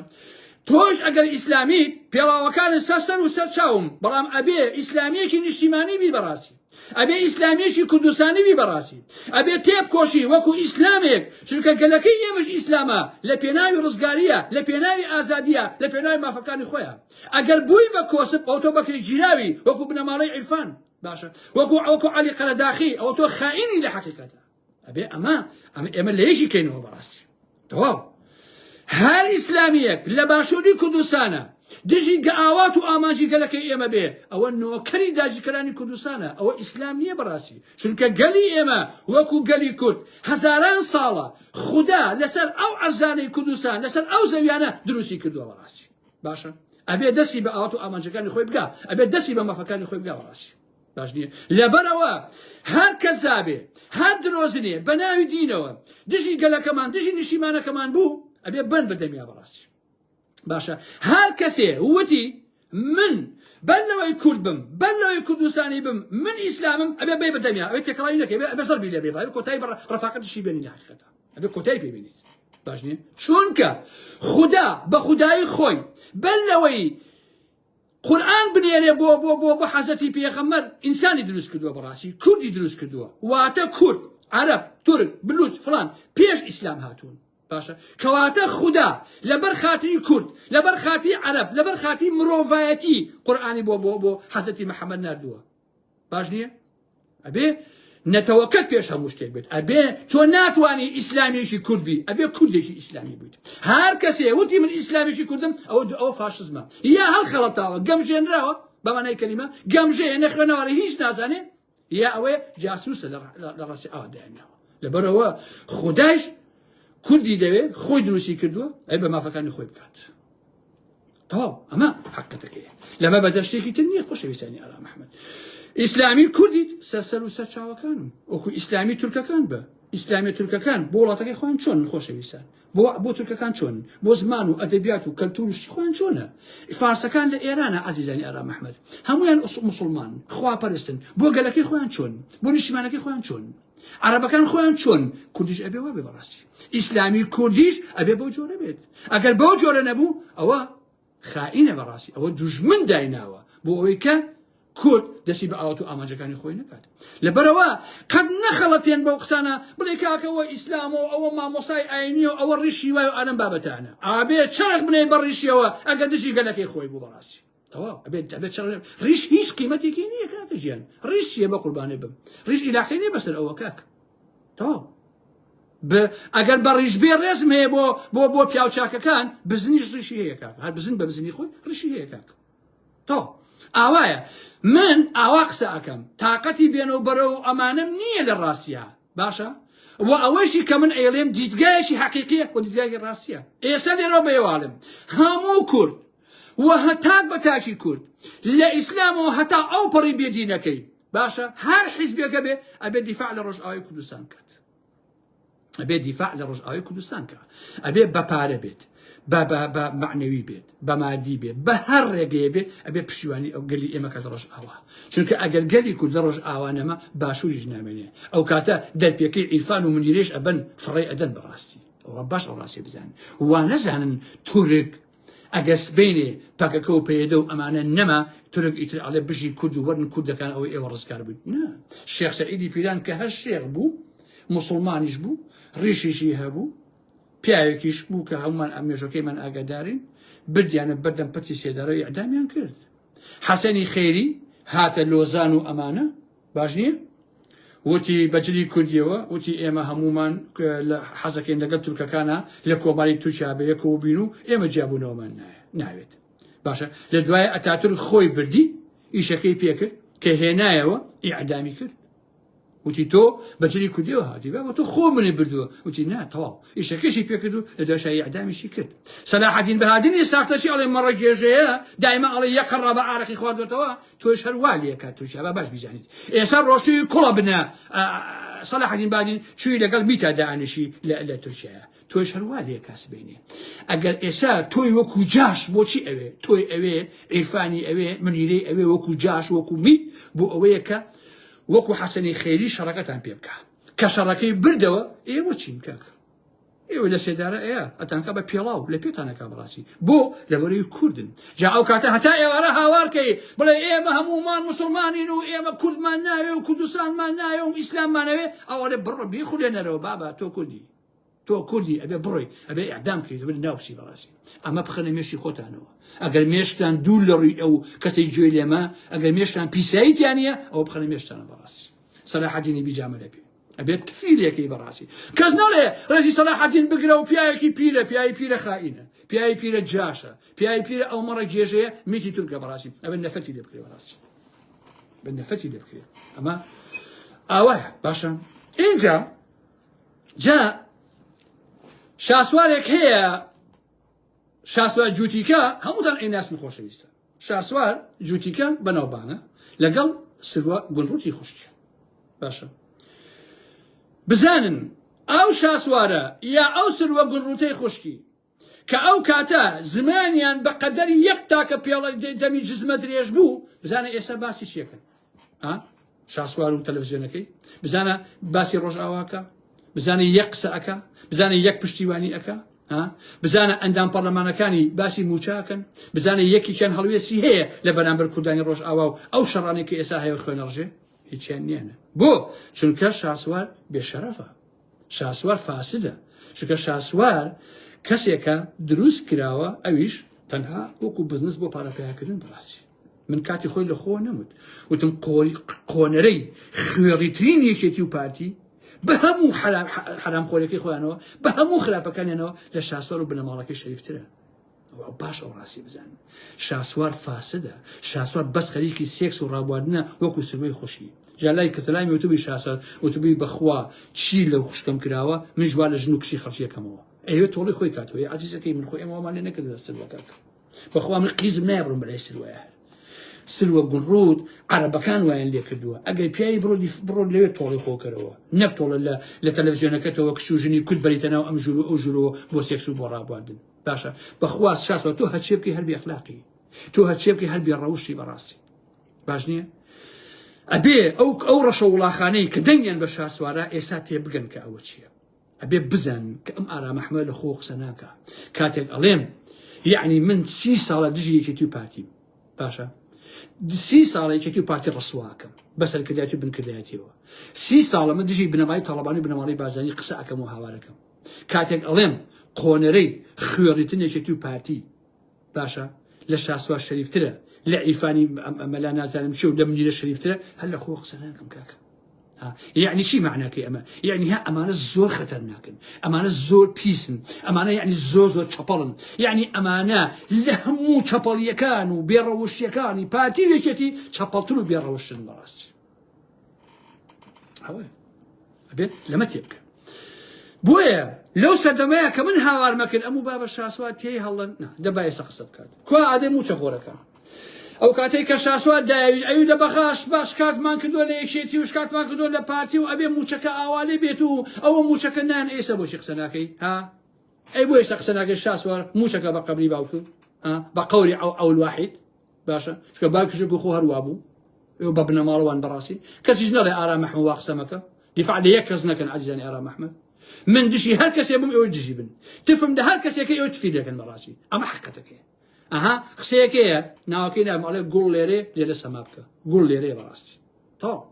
تۆش ئەگەر ئیسلامیت پێڵاوەکانت سەر سەر و سەر چاوم بەڵام ئەبێ ئیسلامیەکی نیشتیمانی بی بەڕاستی ئەبێ ئیسلامیەکی کوردستانی بی بەڕاستی ئەبێ تێبکۆشی وەکو ئیسلامێک چونکە گەلەکەی ئێمەش ئیسلامە لە پێناوی ڕزگاریە لە پێناوی ئازادیە لە پێناوی مافەکانی خۆیان ئەگەر بووی بە کۆسپ ئەو تۆ بەکرێ گیراوی وەکو بنەماڵەی عیرفان باشە وەکو ئەوکو عەلی قەرەداخی ئەوە تۆ خائینی لە حەقیقەتە ئەبێ ئەمە ئەمە ئێمە لە یەکی کەینەوە بەڕاستی تەواو هەر ئیسلامیەک لە باشووری کوردستانە دژی ئاوات و ئامانجی گەلەکەی ئێمە بێ ئەوە نۆکەری داگیرکەرانی کوردستانە ئەوە ئیسلام نییە بەڕاستی چونکە گەلی ئێمە وەکو گەلی کورد هەزاران ساڵە خودا لەسەر ئەو ئەرزانەی کوردستان لەسەر ئەو زەویانە دروستی کردووە بەڕاستی باشە ئەبێ دەستی بە ئاوات و ئامانجەکانی خۆی بگا ئەبێ دەستی بە مافەکانی خۆی بگا بەڕاستی باش نییە لەبەرەوە هەر کەزابێ هەر درۆزنێ بە ناوی دینەوە دژی گەلەکەمان دژی نیشتیمانەکەمان بوو ئەبێ بند بەدەمیا بەڕاستی باشە هەر کەسێ وتی من بەر لەوەی کورد بم بەر لەوەی کوردستانی بم من ئیسلامم ئەبێ بێ بەدەمیا ئەبێ تێکەڵاوی نەکەی ئەبێ زەربی لێ بێ ئەبێ کۆتایی بە ڕەفاقەتیشی بێنی لە حەقیقەتە ئەبێ کۆتایی پێ بێنیت باش نییە چونکە خودا بە خودایی خۆی بەر لەوەی قورئان بنێرێ بۆ بۆ بۆ بۆ حەزرەتی پێغەمبەر ئینسانی دروست کردووە بەڕاستی کوردی دروست کردووە واتە کورد عەرەب تورک بلوچ فڵان پێش ئیسلام هاتوون باشە کەواتە خودا لەبەر خاتری کورد لەبەر خاتری عەرەب لەبەر خاتری مرۆڤایەتی قورئانی بۆ بۆ بۆ حەزرەتی محەممەد ناردووە باش نییە ئەبێ نەتەوەکەت پێش هەموو شتێک بێت ئەبێ تۆ ناتوانانی ئیسلامیێکی کورد بی ئەبێ کوردێکی ئیسلامی بوویت هەر کەسێ وتی من ئیسلامیێکی کوردم ئەوە ئەوە فاشزمە یا هەڵخەڵەتاوە گەمژێنراوە بەمانای کەلیمە گەمژەیە نەخوێنەوارە هیچ نازانێ یا ئەوەیە جاسوسە لە ڕاستی ئاوا دایانناوە لەبەرەوە خودایش کوردی دەوێ خۆی دروستی کردووە ئەی بە مافەکانی خۆی بکات تەواو ئەمە حەقەتەکەیە لەمە بەدەر شتێکی تر نییە خۆشەویستانی ئارام ئەحمەد ئیسلامی کوردیت سەرسەر و سەر چاوەکانم وەکو ئیسلامی تورکەکان بە ئیسلامی تورکەکان بۆ وڵاتەکەی خۆیان چۆن خۆشەویستان بۆ بۆ تورکەکان چۆن بۆ زمان و ئەدەبیات و کەلتور و شتی خۆیان چۆنە فارسەکان لە ئێرانە عەزیزانی ئارام ئەحمەد هەمویان مسلمان خواپەرستن بۆ گەلەکەی خۆیان چۆن بۆ نیشتیمانەکەی خۆیان چۆن عەرەبەکان خۆیان چۆن کوردیش ئەبێ وابێ بەڕاستی ئیسلامی کوردیش ئەبێ بەو جۆرە بێت ئەگەر بەو جۆرە نەبوو ئەوە خائینە بەڕاستی ئەوە دوژمن دایناوە بۆ ئەوەی کە کورد دەستی بە ئاوات و ئامانجەکانی خۆی نەکات لەبەرەوە قەت نەخەڵەتێن بەو قسانە بڵێ کاکەوە ئیسلام و ئەوە مامۆسای ئاینی و ئەوە ڕیشی وای و ئالەم بابەتانە ئابێ چەرخ بنێ بە ڕیشیەوە ئەگەر دژی گەلەکەی خۆی بوو بەڕاستی تەواو ئەبێت ئەبێت چڕ ڕیش هیچ قیمەتێکی نییە کاکە گیان ڕیش چییە بە قوربانێ بم ڕیش ئیلاقی نییە بەسەر ئەوە کاک تەواو ئەگەر بە ڕیش بێ ڕێزم هەیە بۆ بۆ بۆ پیاوچاکەکان بزنیش ڕیشی هەیە کاک هەر بزن بە بزنی خۆی ڕیشی هەیە کاک تۆ ئاوایە من ئاوا قسە ئەکەم تاقەتی بێنەوە بەرەو ئەمانەم نییە لە ڕاستە باشە و ئەوەشی کە من ئەیڵێم دیدگایەکی حەقیقیە و دیدگایەکی ڕاستیە ئێستا لێرەوە بەێواڵم هەموو کورد و هەتاک بە تاکی کورد لە ئیسلامەوە هەتا ئەو پەڕی بێدینەکەی باشە هەر حیزبێکە بێ ئەبێ دیفاع لە ڕۆژئاوای کوردستان بکات. ئەبێ دیفاع لە ڕۆژئاوای کوردستان کە ئەبێ بە پارە بێت بە بە بە معنەوی بێت بە مادی بێت بە هەر ڕێگەیە بێت ئەبێ پشیوانی ئەو گەلی ئێمە کە لە ڕۆژئاوا چونکە ئەگەر گەلی کورد لە ڕۆژئاوا نەما باشووریش نامێنێ ئەو کاتە دەرپێکەی عیرفان و منیرێش ئەبەن فڕێ ئەدەن بەڕاستی ئەوە باش ئەو ڕاستی بزانن وا نەزانن تورک ئەگەر سبەینێ پەکەکە و پەیەدە و ئەمانە نەما تورک ئیتر ئەڵێ بژی کورد و وەرن کوردەکان ئەوەی ئێوە ڕزگار بوویت نا شێخ سەعیدی پیران کە هەر شێخ بوو موسڵمانیش بوو ڕیشیشی هەبوو پیاوێکیش بوو کە هەمومان ئەم مێژەکەیمان ئاگادارین بردیانە بەردەم پەتی سێدارە ئیعدامیان کرد حەسەنی خێری هاتە لۆزان و ئەمانە باش نییە؟ وتی بە جلی کوردیەوە وتی ئێمە هەموومان حەزەکەین لەگەڵ تورکەکانە لە کۆماری تورکیا بە یەکەوە بین و ئێمە جیابوونەوەمان ناوێت باشە لە دوای ئەتاتورک خۆی بردی ئیشەکەی پێکرد کە هێنایەوە ئیعدامی کرد وتی تۆ بە جلی کوردیەوە هاتی بابە تۆ خۆ منی بردووە وتی نا تەواو ئیشەکەشی پێکرد و لە دوای ئیعدامیشی کرد سەلاحەدین بەهادینی ساختەچی ئەڵێ مەڕە گێژەیە دایمە ئەڵێ یەقەڕا بە ئارەقی خواردوەتەوە تۆش هەر وا لێکات تورکیا با باش بیزانیت ئێستا ڕۆشتوی کوڵە بنە سەلاحەدین بادین چوی لەگەڵ میتا دانیشی لە تورکیا تۆش هەر وا لێکا سبەینێ ئەگەر ئێستا تۆی وەکو جاش بۆچی ئەوێ تۆی ئەوێ عیرفانی ئەوێ منیرەی ئەوێ وەکو جاش وەکو می بۆ ئەوەیە کە وەکو حەسەنی خێری شەڕەکەتان پێ بکە کە شەڕەکەی بردەوە ئێوە چین کاکە ئێوە لە سێدارە ئەیە ئەتانکا بە پێڵاو لە پێتانەکا بەڕاستی بۆ لەبەرەی کوردن جا ئەو کاتە هەتا ئێوارە هاوارکەی بڵێ ئێمە هەمومان مسلمانین و ئێمە کوردمان ناوێ و کوردستانمان ناوێ و ئیسلاممانەوێ ئەوەڵێ بڕۆ بیخولێنەرەوە بابا تۆ کوردی تۆ کوردی ئەبێ بڕۆی ئەبێ ئیعدام کەیت بێ ناو بچی بەڕاستی ئەمە بخەنە مێشی خۆتانەوە ئەگەر مێشتان دوور لە ڕووی ئەو کەسەی گوێی لێمە ئەگەر مێشتان پیساییتیان نییە ئەوە بخەنە مێشتانە بەڕاستی سەلاحەدینی بیجامە پێ ئەبێت تفی لێکەی بەڕاستی کەس نەڵێ ڕێزی سەلاحەدین بگرە و پیاوێکی پیرە پیاوی پیرە خائینە پیاوی پیرە جاشە پیاوی پیرە ئەو مەڕە گێژەیە میتی تورکە بەڕاستی ئەبێت نەفەتی لێ بکرێ بەڕاستی بە نەفەتی لێ بکرێ ئەمە ئاوایە باشە اینجا جا شاسوارێک هەیە شاسوار جوتیکە هەمووتان ئەیناسن خۆشەویستە شاسوار جوتیکە بەناوبانە لەگەڵ سروە گونڕوتی خوشکە باشە بزانن ئەو شاسوارە یا ئەو سروە گونڕوتەی خوشکی کە ئەو کاتە زمانیان بە قەدەری یەک تاکە پێڵە دەمی جزمە درێژ بوو بزانە ئێستا باسی چیەکەن شاسوار و تەلەڤزیۆنەکەی بزانە باسی ڕۆژئاواکە بزانە یەک قسە ئەکا بزانە یەک پشتیوانی ئەکا بزانە ئەندام پەرلەمانەکانی باسی موچاکەن بزانە یەکێکیان هەڵوێستی هەیە لە بەرامبەر کوردانی ڕۆژئاوا و ئەو شەڕانەی کە ئێستا هەیە خوێنەڕژێ هیچیان نییە بۆ چونکە شاسوار بێشەرەفە شاسوار فاسدە چونکە شاسوار کەسێکە دروست کراوە ئەویش تەنها وەکو بزنس بۆ پارە پیاکردن بەڕاستی من کاتی خۆی لە خۆ نەموت وتم قۆری قۆنەرەی خوێڕیترین یەکێتی و پارتی بە هەموو حەرام خۆرەکەی خۆیانەوە بە هەموو خراپەکانیانەوە لە شاسوار و بنەماڵەکەی شەریفترە باش ئەو ڕاستی بزانن شاسوار فاسدە شاسوار بەس خەریکی سێکس و ڕابواردنە وەکو سروەی خۆشی جا لای کەسەلامی وتبی شاسوار وتبی بەخوا چی لەو خوشکەم کراوە من ژوا لە ژن و کچی خەڵکیەکەمەوە ئەیەوێت تۆڵی خۆی کاتەوە عزیزەکەی من خۆی ئێمە وامان لێ نەکردووە سروە کاکە بەخوا من قیزم نایە بڕۆم بەلای سروەیە هەر سروە گوڵڕوت عەرەبەکان وایان لێ کردووە ئەگەر پیاوی بڕۆ بڕۆ لەوێ تۆڵی خۆکەرەوە نەک تۆڵە لە لە تەلەڤزیۆنەکەتەوە کچ و ژنی کورد بەریتە ناو ئەم ژوور و ئەو ژوورەوە بۆ سێکس و بۆ ڕابواردن باشە بەخوا شاسوار تۆ هەرچێ بکەی هەر بێ ئەخلاقی تۆ هەرچێ بکەی هەر بێ ڕەوشی بەڕاستی باش نییە ئەبێ ئەو ئەو ڕەشە وڵاخانەی کە دەنگیان بە شاسوارە ئێستا تێبگەن کە ئەوە چییە ئەبێ بزانن کە ئەم ئارام ئەحمەد لە خۆ قسە ناکا کاتێک ئەڵێم یعنی من سی ساڵە دژی یەکێتی و پارتیم باشە سی ساڵە یەکێتی و پارتی ڕسواکەم بە سەرکردایەتی و بنکردایەتیەوە سی ساڵە من دژی بنەمای تاڵەبانی و بنەماڵەی بارزانی قسە ئەکەم و هاوارەکەم کاتێک ئەڵێم قۆنەرەی خوێڕیتن یەکێتی و پارتی باشە لە شاسوار شەریفترە لە عیرفانی مەلا نازانم چی و لە منیرە شەریفترە هەر لە خۆ قسە ناکەم کاکە یعنی چی معناکەی ئەمە یعنی ها ئەمانە زۆر خەتەرناکن ئەمانە زۆر پیسن ئەمانە یعنی زۆر زۆر چەپەڵن یعنی ئەمانە لە هەموو چەپەڵیەکان و بێڕەوشیەکانی پارتی و یەکێتی چەپەڵتر و بێڕەوشتن بەڕاستی ئەوەیە ئەبێت لەمە تێبکە بۆیە لەو سەردەمەیە کە من هاوارمە کرد ئەم و بابە شاسوار تێی هەڵن دەبایسە قسە بکات کوا ئادەی موچە خۆرەکان. ئەو کاتەی کە شاسوار دایەویست ئەوی لە بەغاش با شکاتمان کردووە لە یەکێتی و شکاتمان کردووە لە پارتی و ئەبێ موچەکە ئاوالێ بێت و ئەوە موچەکە نان ئێسە بۆچی قسە ناکەی ها ئەی بۆ ئێستا قسە ناکەی شاسوار موچەکە بە قەبری باوکت ها بە قەوری ئەو ئەول واحید باشە چکە باوکیشە خۆ هەر وابوو ئێوە بە بنەماڵەوان بەڕاستی کەسیش نەڵێ ئارام ئەحمەد وا قسە مەکە دیفاع لە یەک کەس نەکەن عەزیزانی ئارام ئەحمەد من دژی هەر کەسێ بووم ئێوە دژی بن تفم لە هەر کەسێکە ئێوە تفی لێکەن بەڕاستی ئەمە حقەتەکەیە ئەها قسەیەکەیە ناوەکەی نام ئەڵێ گوڵ لێرێ لێرە سەما بکە گوڵ لێرەیە بەڕاستی تەواو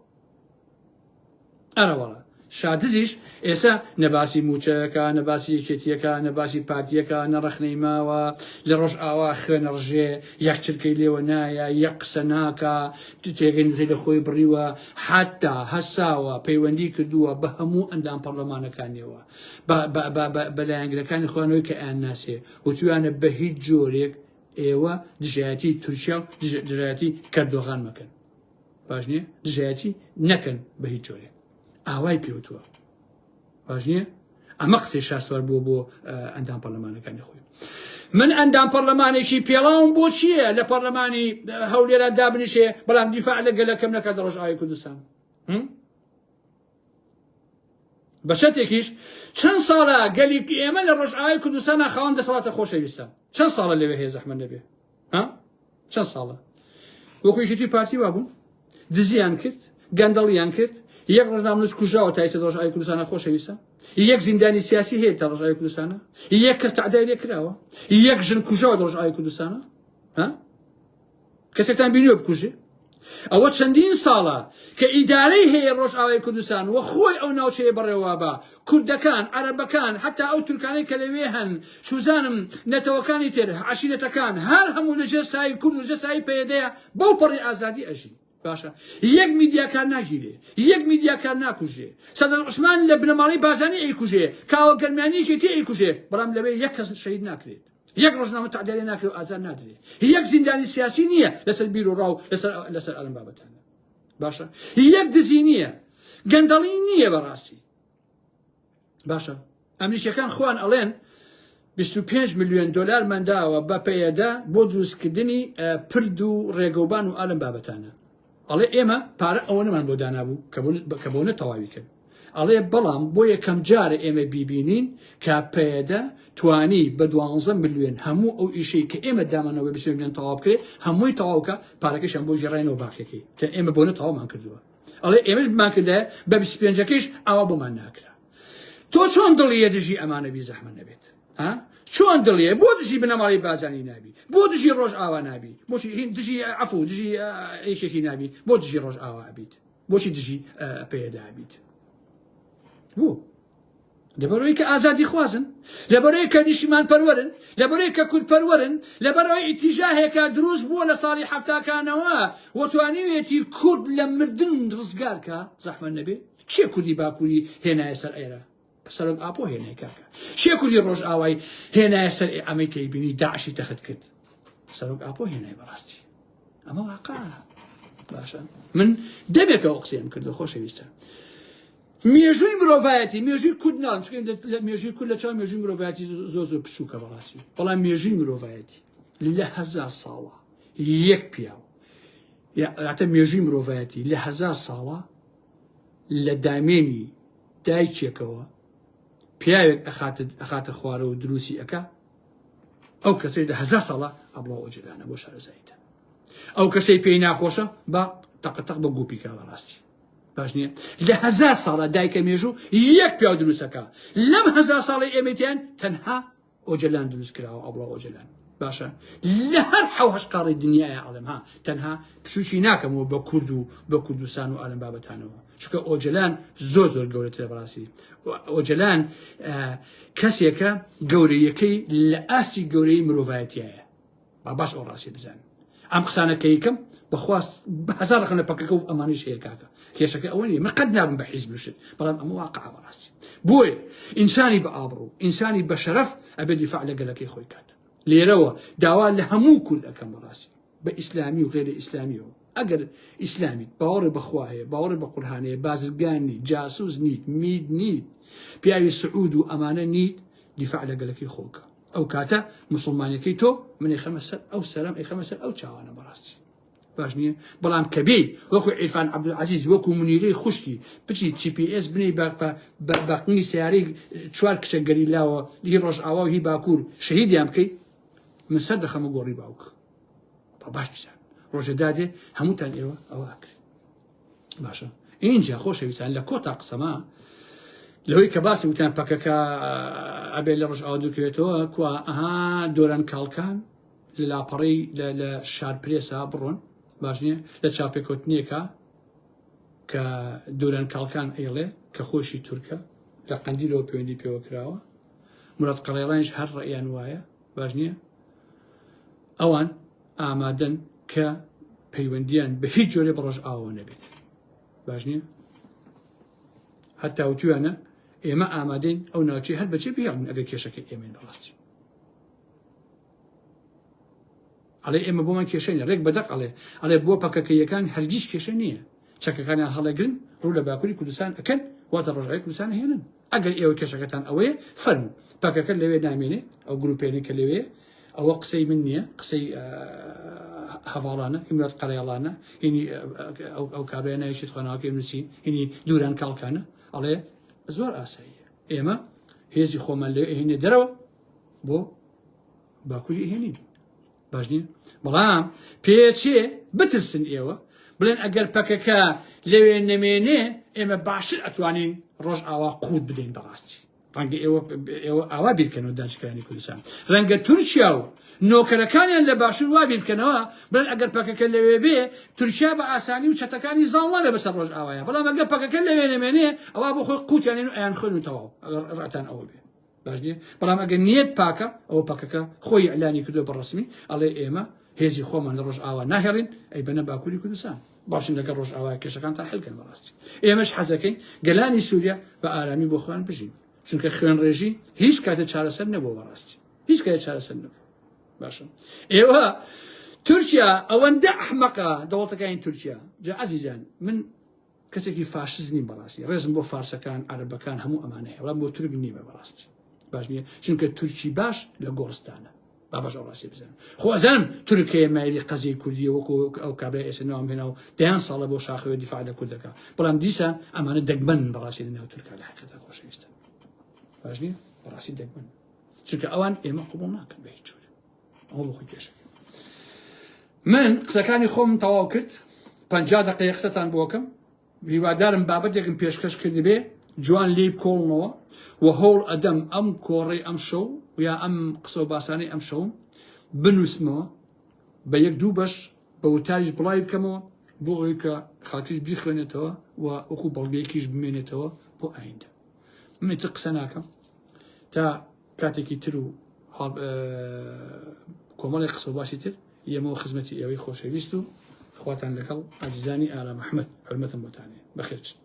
ئەرەوەڵا شادزیش ئێسا نە باسی موچەکە نە باسی یەکێتیەکە نە باسی پارتیەکە نە ڕەخنەی ماوە لە ڕۆژ ئاوا خوێنە ڕژێ یەک چرکەی لێوە نایە یەک قسە ناکا تێگەی نووسەی لە خۆی بڕیوە حتا هەساوە پەیوەندی کردووە بە هەموو ئەندام پەرلەمانەکانیەوە بە لایەنگرەکانی خۆیانەوەی کە ئەیان ناسێ وتویانە بە هیچ جۆرێک ئێوە دژایەتی تورکیا و دژایەتی کەردۆغان مەکەن باش نییە دژایەتی نەکەن بە هیچ جۆرێک ئاوای پێوتووە باش نییە ئەمە قسەی شاسوار بووە بۆ ئەندام پەرلەمانەکانی خۆی من ئەندام پەرلەمانێکی پێڵاوم بۆ چییە لە پەرلەمانی هەولێرا دابنیشێ بەڵام دیفاع لە گەلەکەم نەکات لە ڕۆژئاوای کوردستان بە شەرتێکیش چەند ساڵە گەلی ئێمە لە ڕۆژئاوای کوردستانە خاوەن دەسەڵاتە خۆشەویستە چەند ساڵە لەوێ هەیە زەحمەت نەبێ ها چەند ساڵە وەکو یەکێتی پارتی وابوون دزیان کرد گەندەڵیان کرد یەک ڕۆژنامەنووس کوژاوە تا ئێستا ڕۆژئاوای کوردستانە خۆشەویستە یەک زیندانی سیاسی هەیە تا ڕۆژئاوای کوردستانە یەک کەس تەعدای لێ کراوە یەک ژن کوژاوە لە ڕۆژئاوای کوردستانە ها کەسێکتان بینیوە بکوژێ؟ ئەوە چەندین ساڵە کە ئیدارەی هەیە ڕۆژئاوای کوردستان و خۆی ئەو ناوچەیە بەڕێوە بە کوردەکان، عەرەبەکان، حەتا ئەو تورکانەی کە لەوێ هەن، چوزانم نەتەوەکانی تر، عەشیرەتەکان، هەر هەموو لەژێر سایەی کورد و لەژێر سایەی پەیەدەیە بەو پەڕی ئازادی ئەژین. باشە یەک میدیاکار ناگیرێ، یەک میدیاکار ناکوژرێ، سەدر عوسمان لە بنەماڵەی بارزانی ئەیکوژێ، کاوە گەرمیانی یەکێتی ئەیکوژێ، بەڵام لەوێ یەک کەس شەهید ناکرێت. یەک ڕۆژنامە تەعدای لێ ناکرێ و ئازار نادرێ یەک زیندانی سیاسی نییە لەسەر بیر و ڕاو لەسەر لەسەر ئەم بابەتانە باشە یەک دزی نییە گەندەڵی نییە بەڕاستی باشە ئەمریکیەکان خۆیان ئەڵێن 25 میلیۆن دلارمان داوە بە پەیەدە بۆ دروستکردنی پرد و ڕێگەوبان و ئالم بابەتانە ئەڵێ ئێمە پارە ئەوەنەمان بۆ دانابوو کە بۆ نە تەواوی کرد ئەڵێ بەڵام بۆ یەکەم جارە ئێمە بیبینین کە پەیەدە توانی بە دوانزە ملیۆن هەموو ئەو ئیشەی کە ئێمە دامانەوە بە 20 ملیۆن تەواو بکرێ هەمووی تەواو کە پارەکەشیان بۆ گێڕاینەوە باقیەکەی کە ئێمە بۆ نە تەواومان کردووە ئەڵێ ئێمەش بمانکردایە بە 25ەکەیش ئاوا بۆمان ناکرا تۆ چۆن دڵیە دژی ئەمانە بی زەحمە نەبێت ها چۆن دڵیە بۆ دژی بنەماڵەی بازانی نابی بۆ دژی ڕۆژ ئاوا نابی بۆچی هین دژی عفو دژی یەکێتی نابی بۆ دژی ڕۆژ ئاوا بیت بۆچی دژی پەیەدە بیت بۆ لەبەرەوەی کە ئازادی خوازن لەبەرەوەی کە نیشیمان پەروەرن لەبەرەوەی کە کورد پەروەرن لەبەرەوەی ئیتیژاهێکە دروست بووە لە ساڵی حەفتاکانەوە و توانیویەتی کورد لە مردن ڕزگارکە زەحمەت نەبێ کێ کوردی باکووری هێنایە سەر ئێرە سەرۆک ئاپۆ هێنای کاکە کێ کوردی ڕۆژئاوای هێنایە سەر ئەمەی کەی بینی داعشی تەخت کرد سەرۆک ئاپۆ هێنای بەڕاستی ئەمە واقع باشە من دەمێکەوە قسەیم کردو خۆشەویستە مێژووی مرۆڤایەتی مێژووی کورد ناڵم چونکە لە مێژووی کورد لە چاو مێژووی مرۆڤایەتی زۆر زۆر بچووکە بەڕاستی بەڵام مێژووی مرۆڤایەتی لە هەزار ساڵە یەک پیاو یاتە مێژووی مرۆڤایەتی لە هەزار ساڵە لە دامێنی دایکێکەوە پیاوێک ئەخاتە ئەخاتە خوارەوە دروستی ئەکا ئەو کەسەی لە هەزار ساڵە عەبدوڵا ئۆجەلانە بۆ شارەزاییتە ئەو کەسەی پێی ناخۆشە با تەقەتەق بە گوپی کا بەڕاستی باش نییە لە هەزار ساڵە دایکە مێژوو یەک پیاو دروستەکە لەم هەزار ساڵی ئێمەتیان تەنها ئۆجەلان دروست کراوە عەبدوڵا ئۆجەلان باشە لە هەر حەو هەشت قاڕی دنیاە ئەڵێم ها تەنها پسوکی ناکەمەوە بە کورد و بە کوردستان و ئالم بابەتانەوە چونکە ئۆجەلان زۆر زۆر گەورەترە بەڕاستی ئۆجەلان کەسێکە گەورەیەکەی لە ئاستی گەورەی مرۆڤایەتیایە با باش ئەو ڕاستی بزانن ئەم قسانە کە یکەم بەخواست هەزار ڕەخنە لە پەکەکە و ئەمانەیش هەیە کاکە کێشەکە ئەوە نییە من قەت نابم بە حیزب شت بەڵام ئەمە واقعە بەڕاستی بۆیە ئینسانی بە ئابڕوو ئینسانی بە شەرەف ئەبێ دیفاع لە گەلەکەی خۆی کات لێرەوە داوا لە هەموو کورد ئەکەم بەڕاستی بە ئیسلامی و غێرە ئیسلامیەوە ئەگەر ئیسلامیت باوەڕی بەخوا هەیە باوەڕی بە قورهان هەیە بازرگان نیت جاسوس نیت مید نیت پیاوی سعود و ئەمانە نیت دیفاع لە گەلەکەی خۆکە ئەو کاتە مسلمانەکەی تۆ من ئەیخەمە سەر ئەو سەرم ئەیخەمە سەر ئەو چاوانە بەڕاستی. باش نییە بەڵام کە بێی وەکو عیرفان عەبدولعەزیز وەکو منیرەی خوشکی بچی جی پی ئێس بنێی بە بە قنگی سەیارەی چوار کچە گەریلاوە هی ڕۆژئاوا و هی باکوور شەهیدیان بکەی من سەر دەخەمە گۆڕی باوک با باش بزان ڕۆژێ دادێ هەمووتان ئێوە ئەوە ئەکرێ باشە ئینجا خۆشەویستان لە کۆتا قسەما لەوەی کە باسی وتیان پەکەکە ئەبێ لە ڕۆژئاوا دوورکەوێتەوە کوا ئەها دۆران کاڵکان لە لاپەڕەی لە شار پرێسا بڕۆن باش نییە لە چاپێکەوتنێکە کە دوران کاڵکان ئەیڵێ کە خۆشی تورکە لە قەندیلەوە پەیوەندی پێوە کراوە مراد قەڵێڵانیش هەر ڕێیان وایە باش نییە ئەوان ئامادەن کە پەیوەندیان بە هیچ جۆرێ بە ڕۆژئاوە نەبێت باش نییە هەتا وتویانە ئێمە ئامادەین ئەو ناوچەی هەر بەجێ بهێڵن ئەگەر کێشەکە ئێمەین بەڕاستی ئەڵێ ئێمە بۆمان کێشە نیە ڕێک بەدەق ئەڵێ ئەڵێ بۆ پەکەکەیەکان هەرگیز کێشە نییە چەکەکانیان هەڵەگرن ڕوو لە باکووری کوردستان ئەکەن واتە ڕۆژئاوای کوردستان هێنن ئەگەر ئێوە کێشەکەتان ئەوەیە فەرموو پەکەکە لەوێ نامێنێ ئەو گروپێنی کە لەوێ ئەوە قسەی من نییە قسەی هەواڵانە ئیمرات قەرەیەڵانە هینی ئەو کابرای نایشیت خوێنەوەکەی نووسی هینی دووران کاڵکانە ئەڵێ زۆر ئاساییە ئێمە هێزی خۆمان لێ ئەهێنێ دەرەوە بۆ باکووری ئەهێنین باش نییە بەڵام پێچێ بترسن ئێوە بڵێن ئەگەر پەکەکە لەوێ نەمێنێ ئێمە باشتر ئەتوانین ڕۆژ ئاوا قووت بدەین بەڕاستی ڕەنگە ئێوە ئێوە ئاوا بیرکەنەوە داگیرکەرانی کوردستان ڕەنگە تورکیا و نۆکەرەکانیان لە باشوور وا بیرکەنەوە بڵێن ئەگەر پەکەکە لەوێ بێ تورکیا بە ئاسانی و چەتەکانی زاڵ نابێ بەسەر ڕۆژ ئاوایە بەڵام ئەگەر پەکەکە لەوێ نەمێنێ ئەوە بۆ خۆی قوتیانێن و ئەیان خوێن و تەواو ئەگەر ڕەتان ئەوە بێ باش نییە بەڵام ئەگەر نیەت پاکە ئەوە پەکەکە خۆی ئیعلانی کردو بە ڕسمی ئەڵێ ئێمە هێزی خۆمان لە ڕۆژئاوا ناهێڵین ئەی بەنە باکووری کوردستان باشن لەگەڵ ڕۆژئاوا کێشەکانتان حلکەن بەڕاستی ئێمەش حەزەکەین گەلانی سووریا بە ئارامی بۆ خۆیان بژین چونکە خوێنڕێژی هیچ کاتێ چارەسەر نەبووە بەڕاستی هیچ کاتێ چارەسەر نەبوو باشە ئێوە تورکیا ئەوەندە ئەحمەقە دەوڵەتەکانی تورکیا جا عەزیزان من کەسێکی فاشیست نیم بەڕاستی ڕێزم بۆ فارسەکان عەرەبەکان هەموو ئەمانە هەیە بەڵام بۆ تورک نیمە بەڕاستی باش نییە چونکە تورکی باش لە گۆڕستانە با باش ئەو ڕاستی بزانم خۆ ئەزانم تورک هەیە مایلی قەزیەی کوردیە وەکو ئەو کابرای ئێستا ناوم هێنا و دەیان ساڵە بۆ شاخەوە دیفاع لە کورد دەکا بەڵام دیسان ئەمانە دەگمەن بەڕاستی لە ناو تورکا لە حەقیقەتدا خۆشەویستن باش نییە بەڕاستی دەگمەن چونکە ئەوان ئێمە قبوڵ ناکەن بە هیچ جۆرێک ئەوە بۆ خۆی کێشەکە من قسەکانی خۆم تەواو کرد پ دقەیە قسەتان بۆکەم هیوادارم بابەتێکم پێشکەش کردبێ جوان لێی بکۆڵنەوە و هەوڵ ئەدەم ئەم کۆڕەی ئەم شەو یا ئەم قسە و باسانەی ئەم شەوم بنووسمەوە بە یەک دوو بەش بە وتاریش بڵاوی بکەمەوە بۆ ئەوەی کە خاکیش بیخوێنێتەوە و وەکو بەڵگەیەکیش بمێنێتەوە بۆ ئایندە من ئیتر قسە ناکەم تا کاتێکی تر و کۆمەڵی قسە و باسی تر یەمەوە خزمەتی ئێوەی خۆشەویست و خواتان لەگەڵ ئازیزانی ئارام ئەحمەد حرمەتم بۆتانێ بەخێرچن.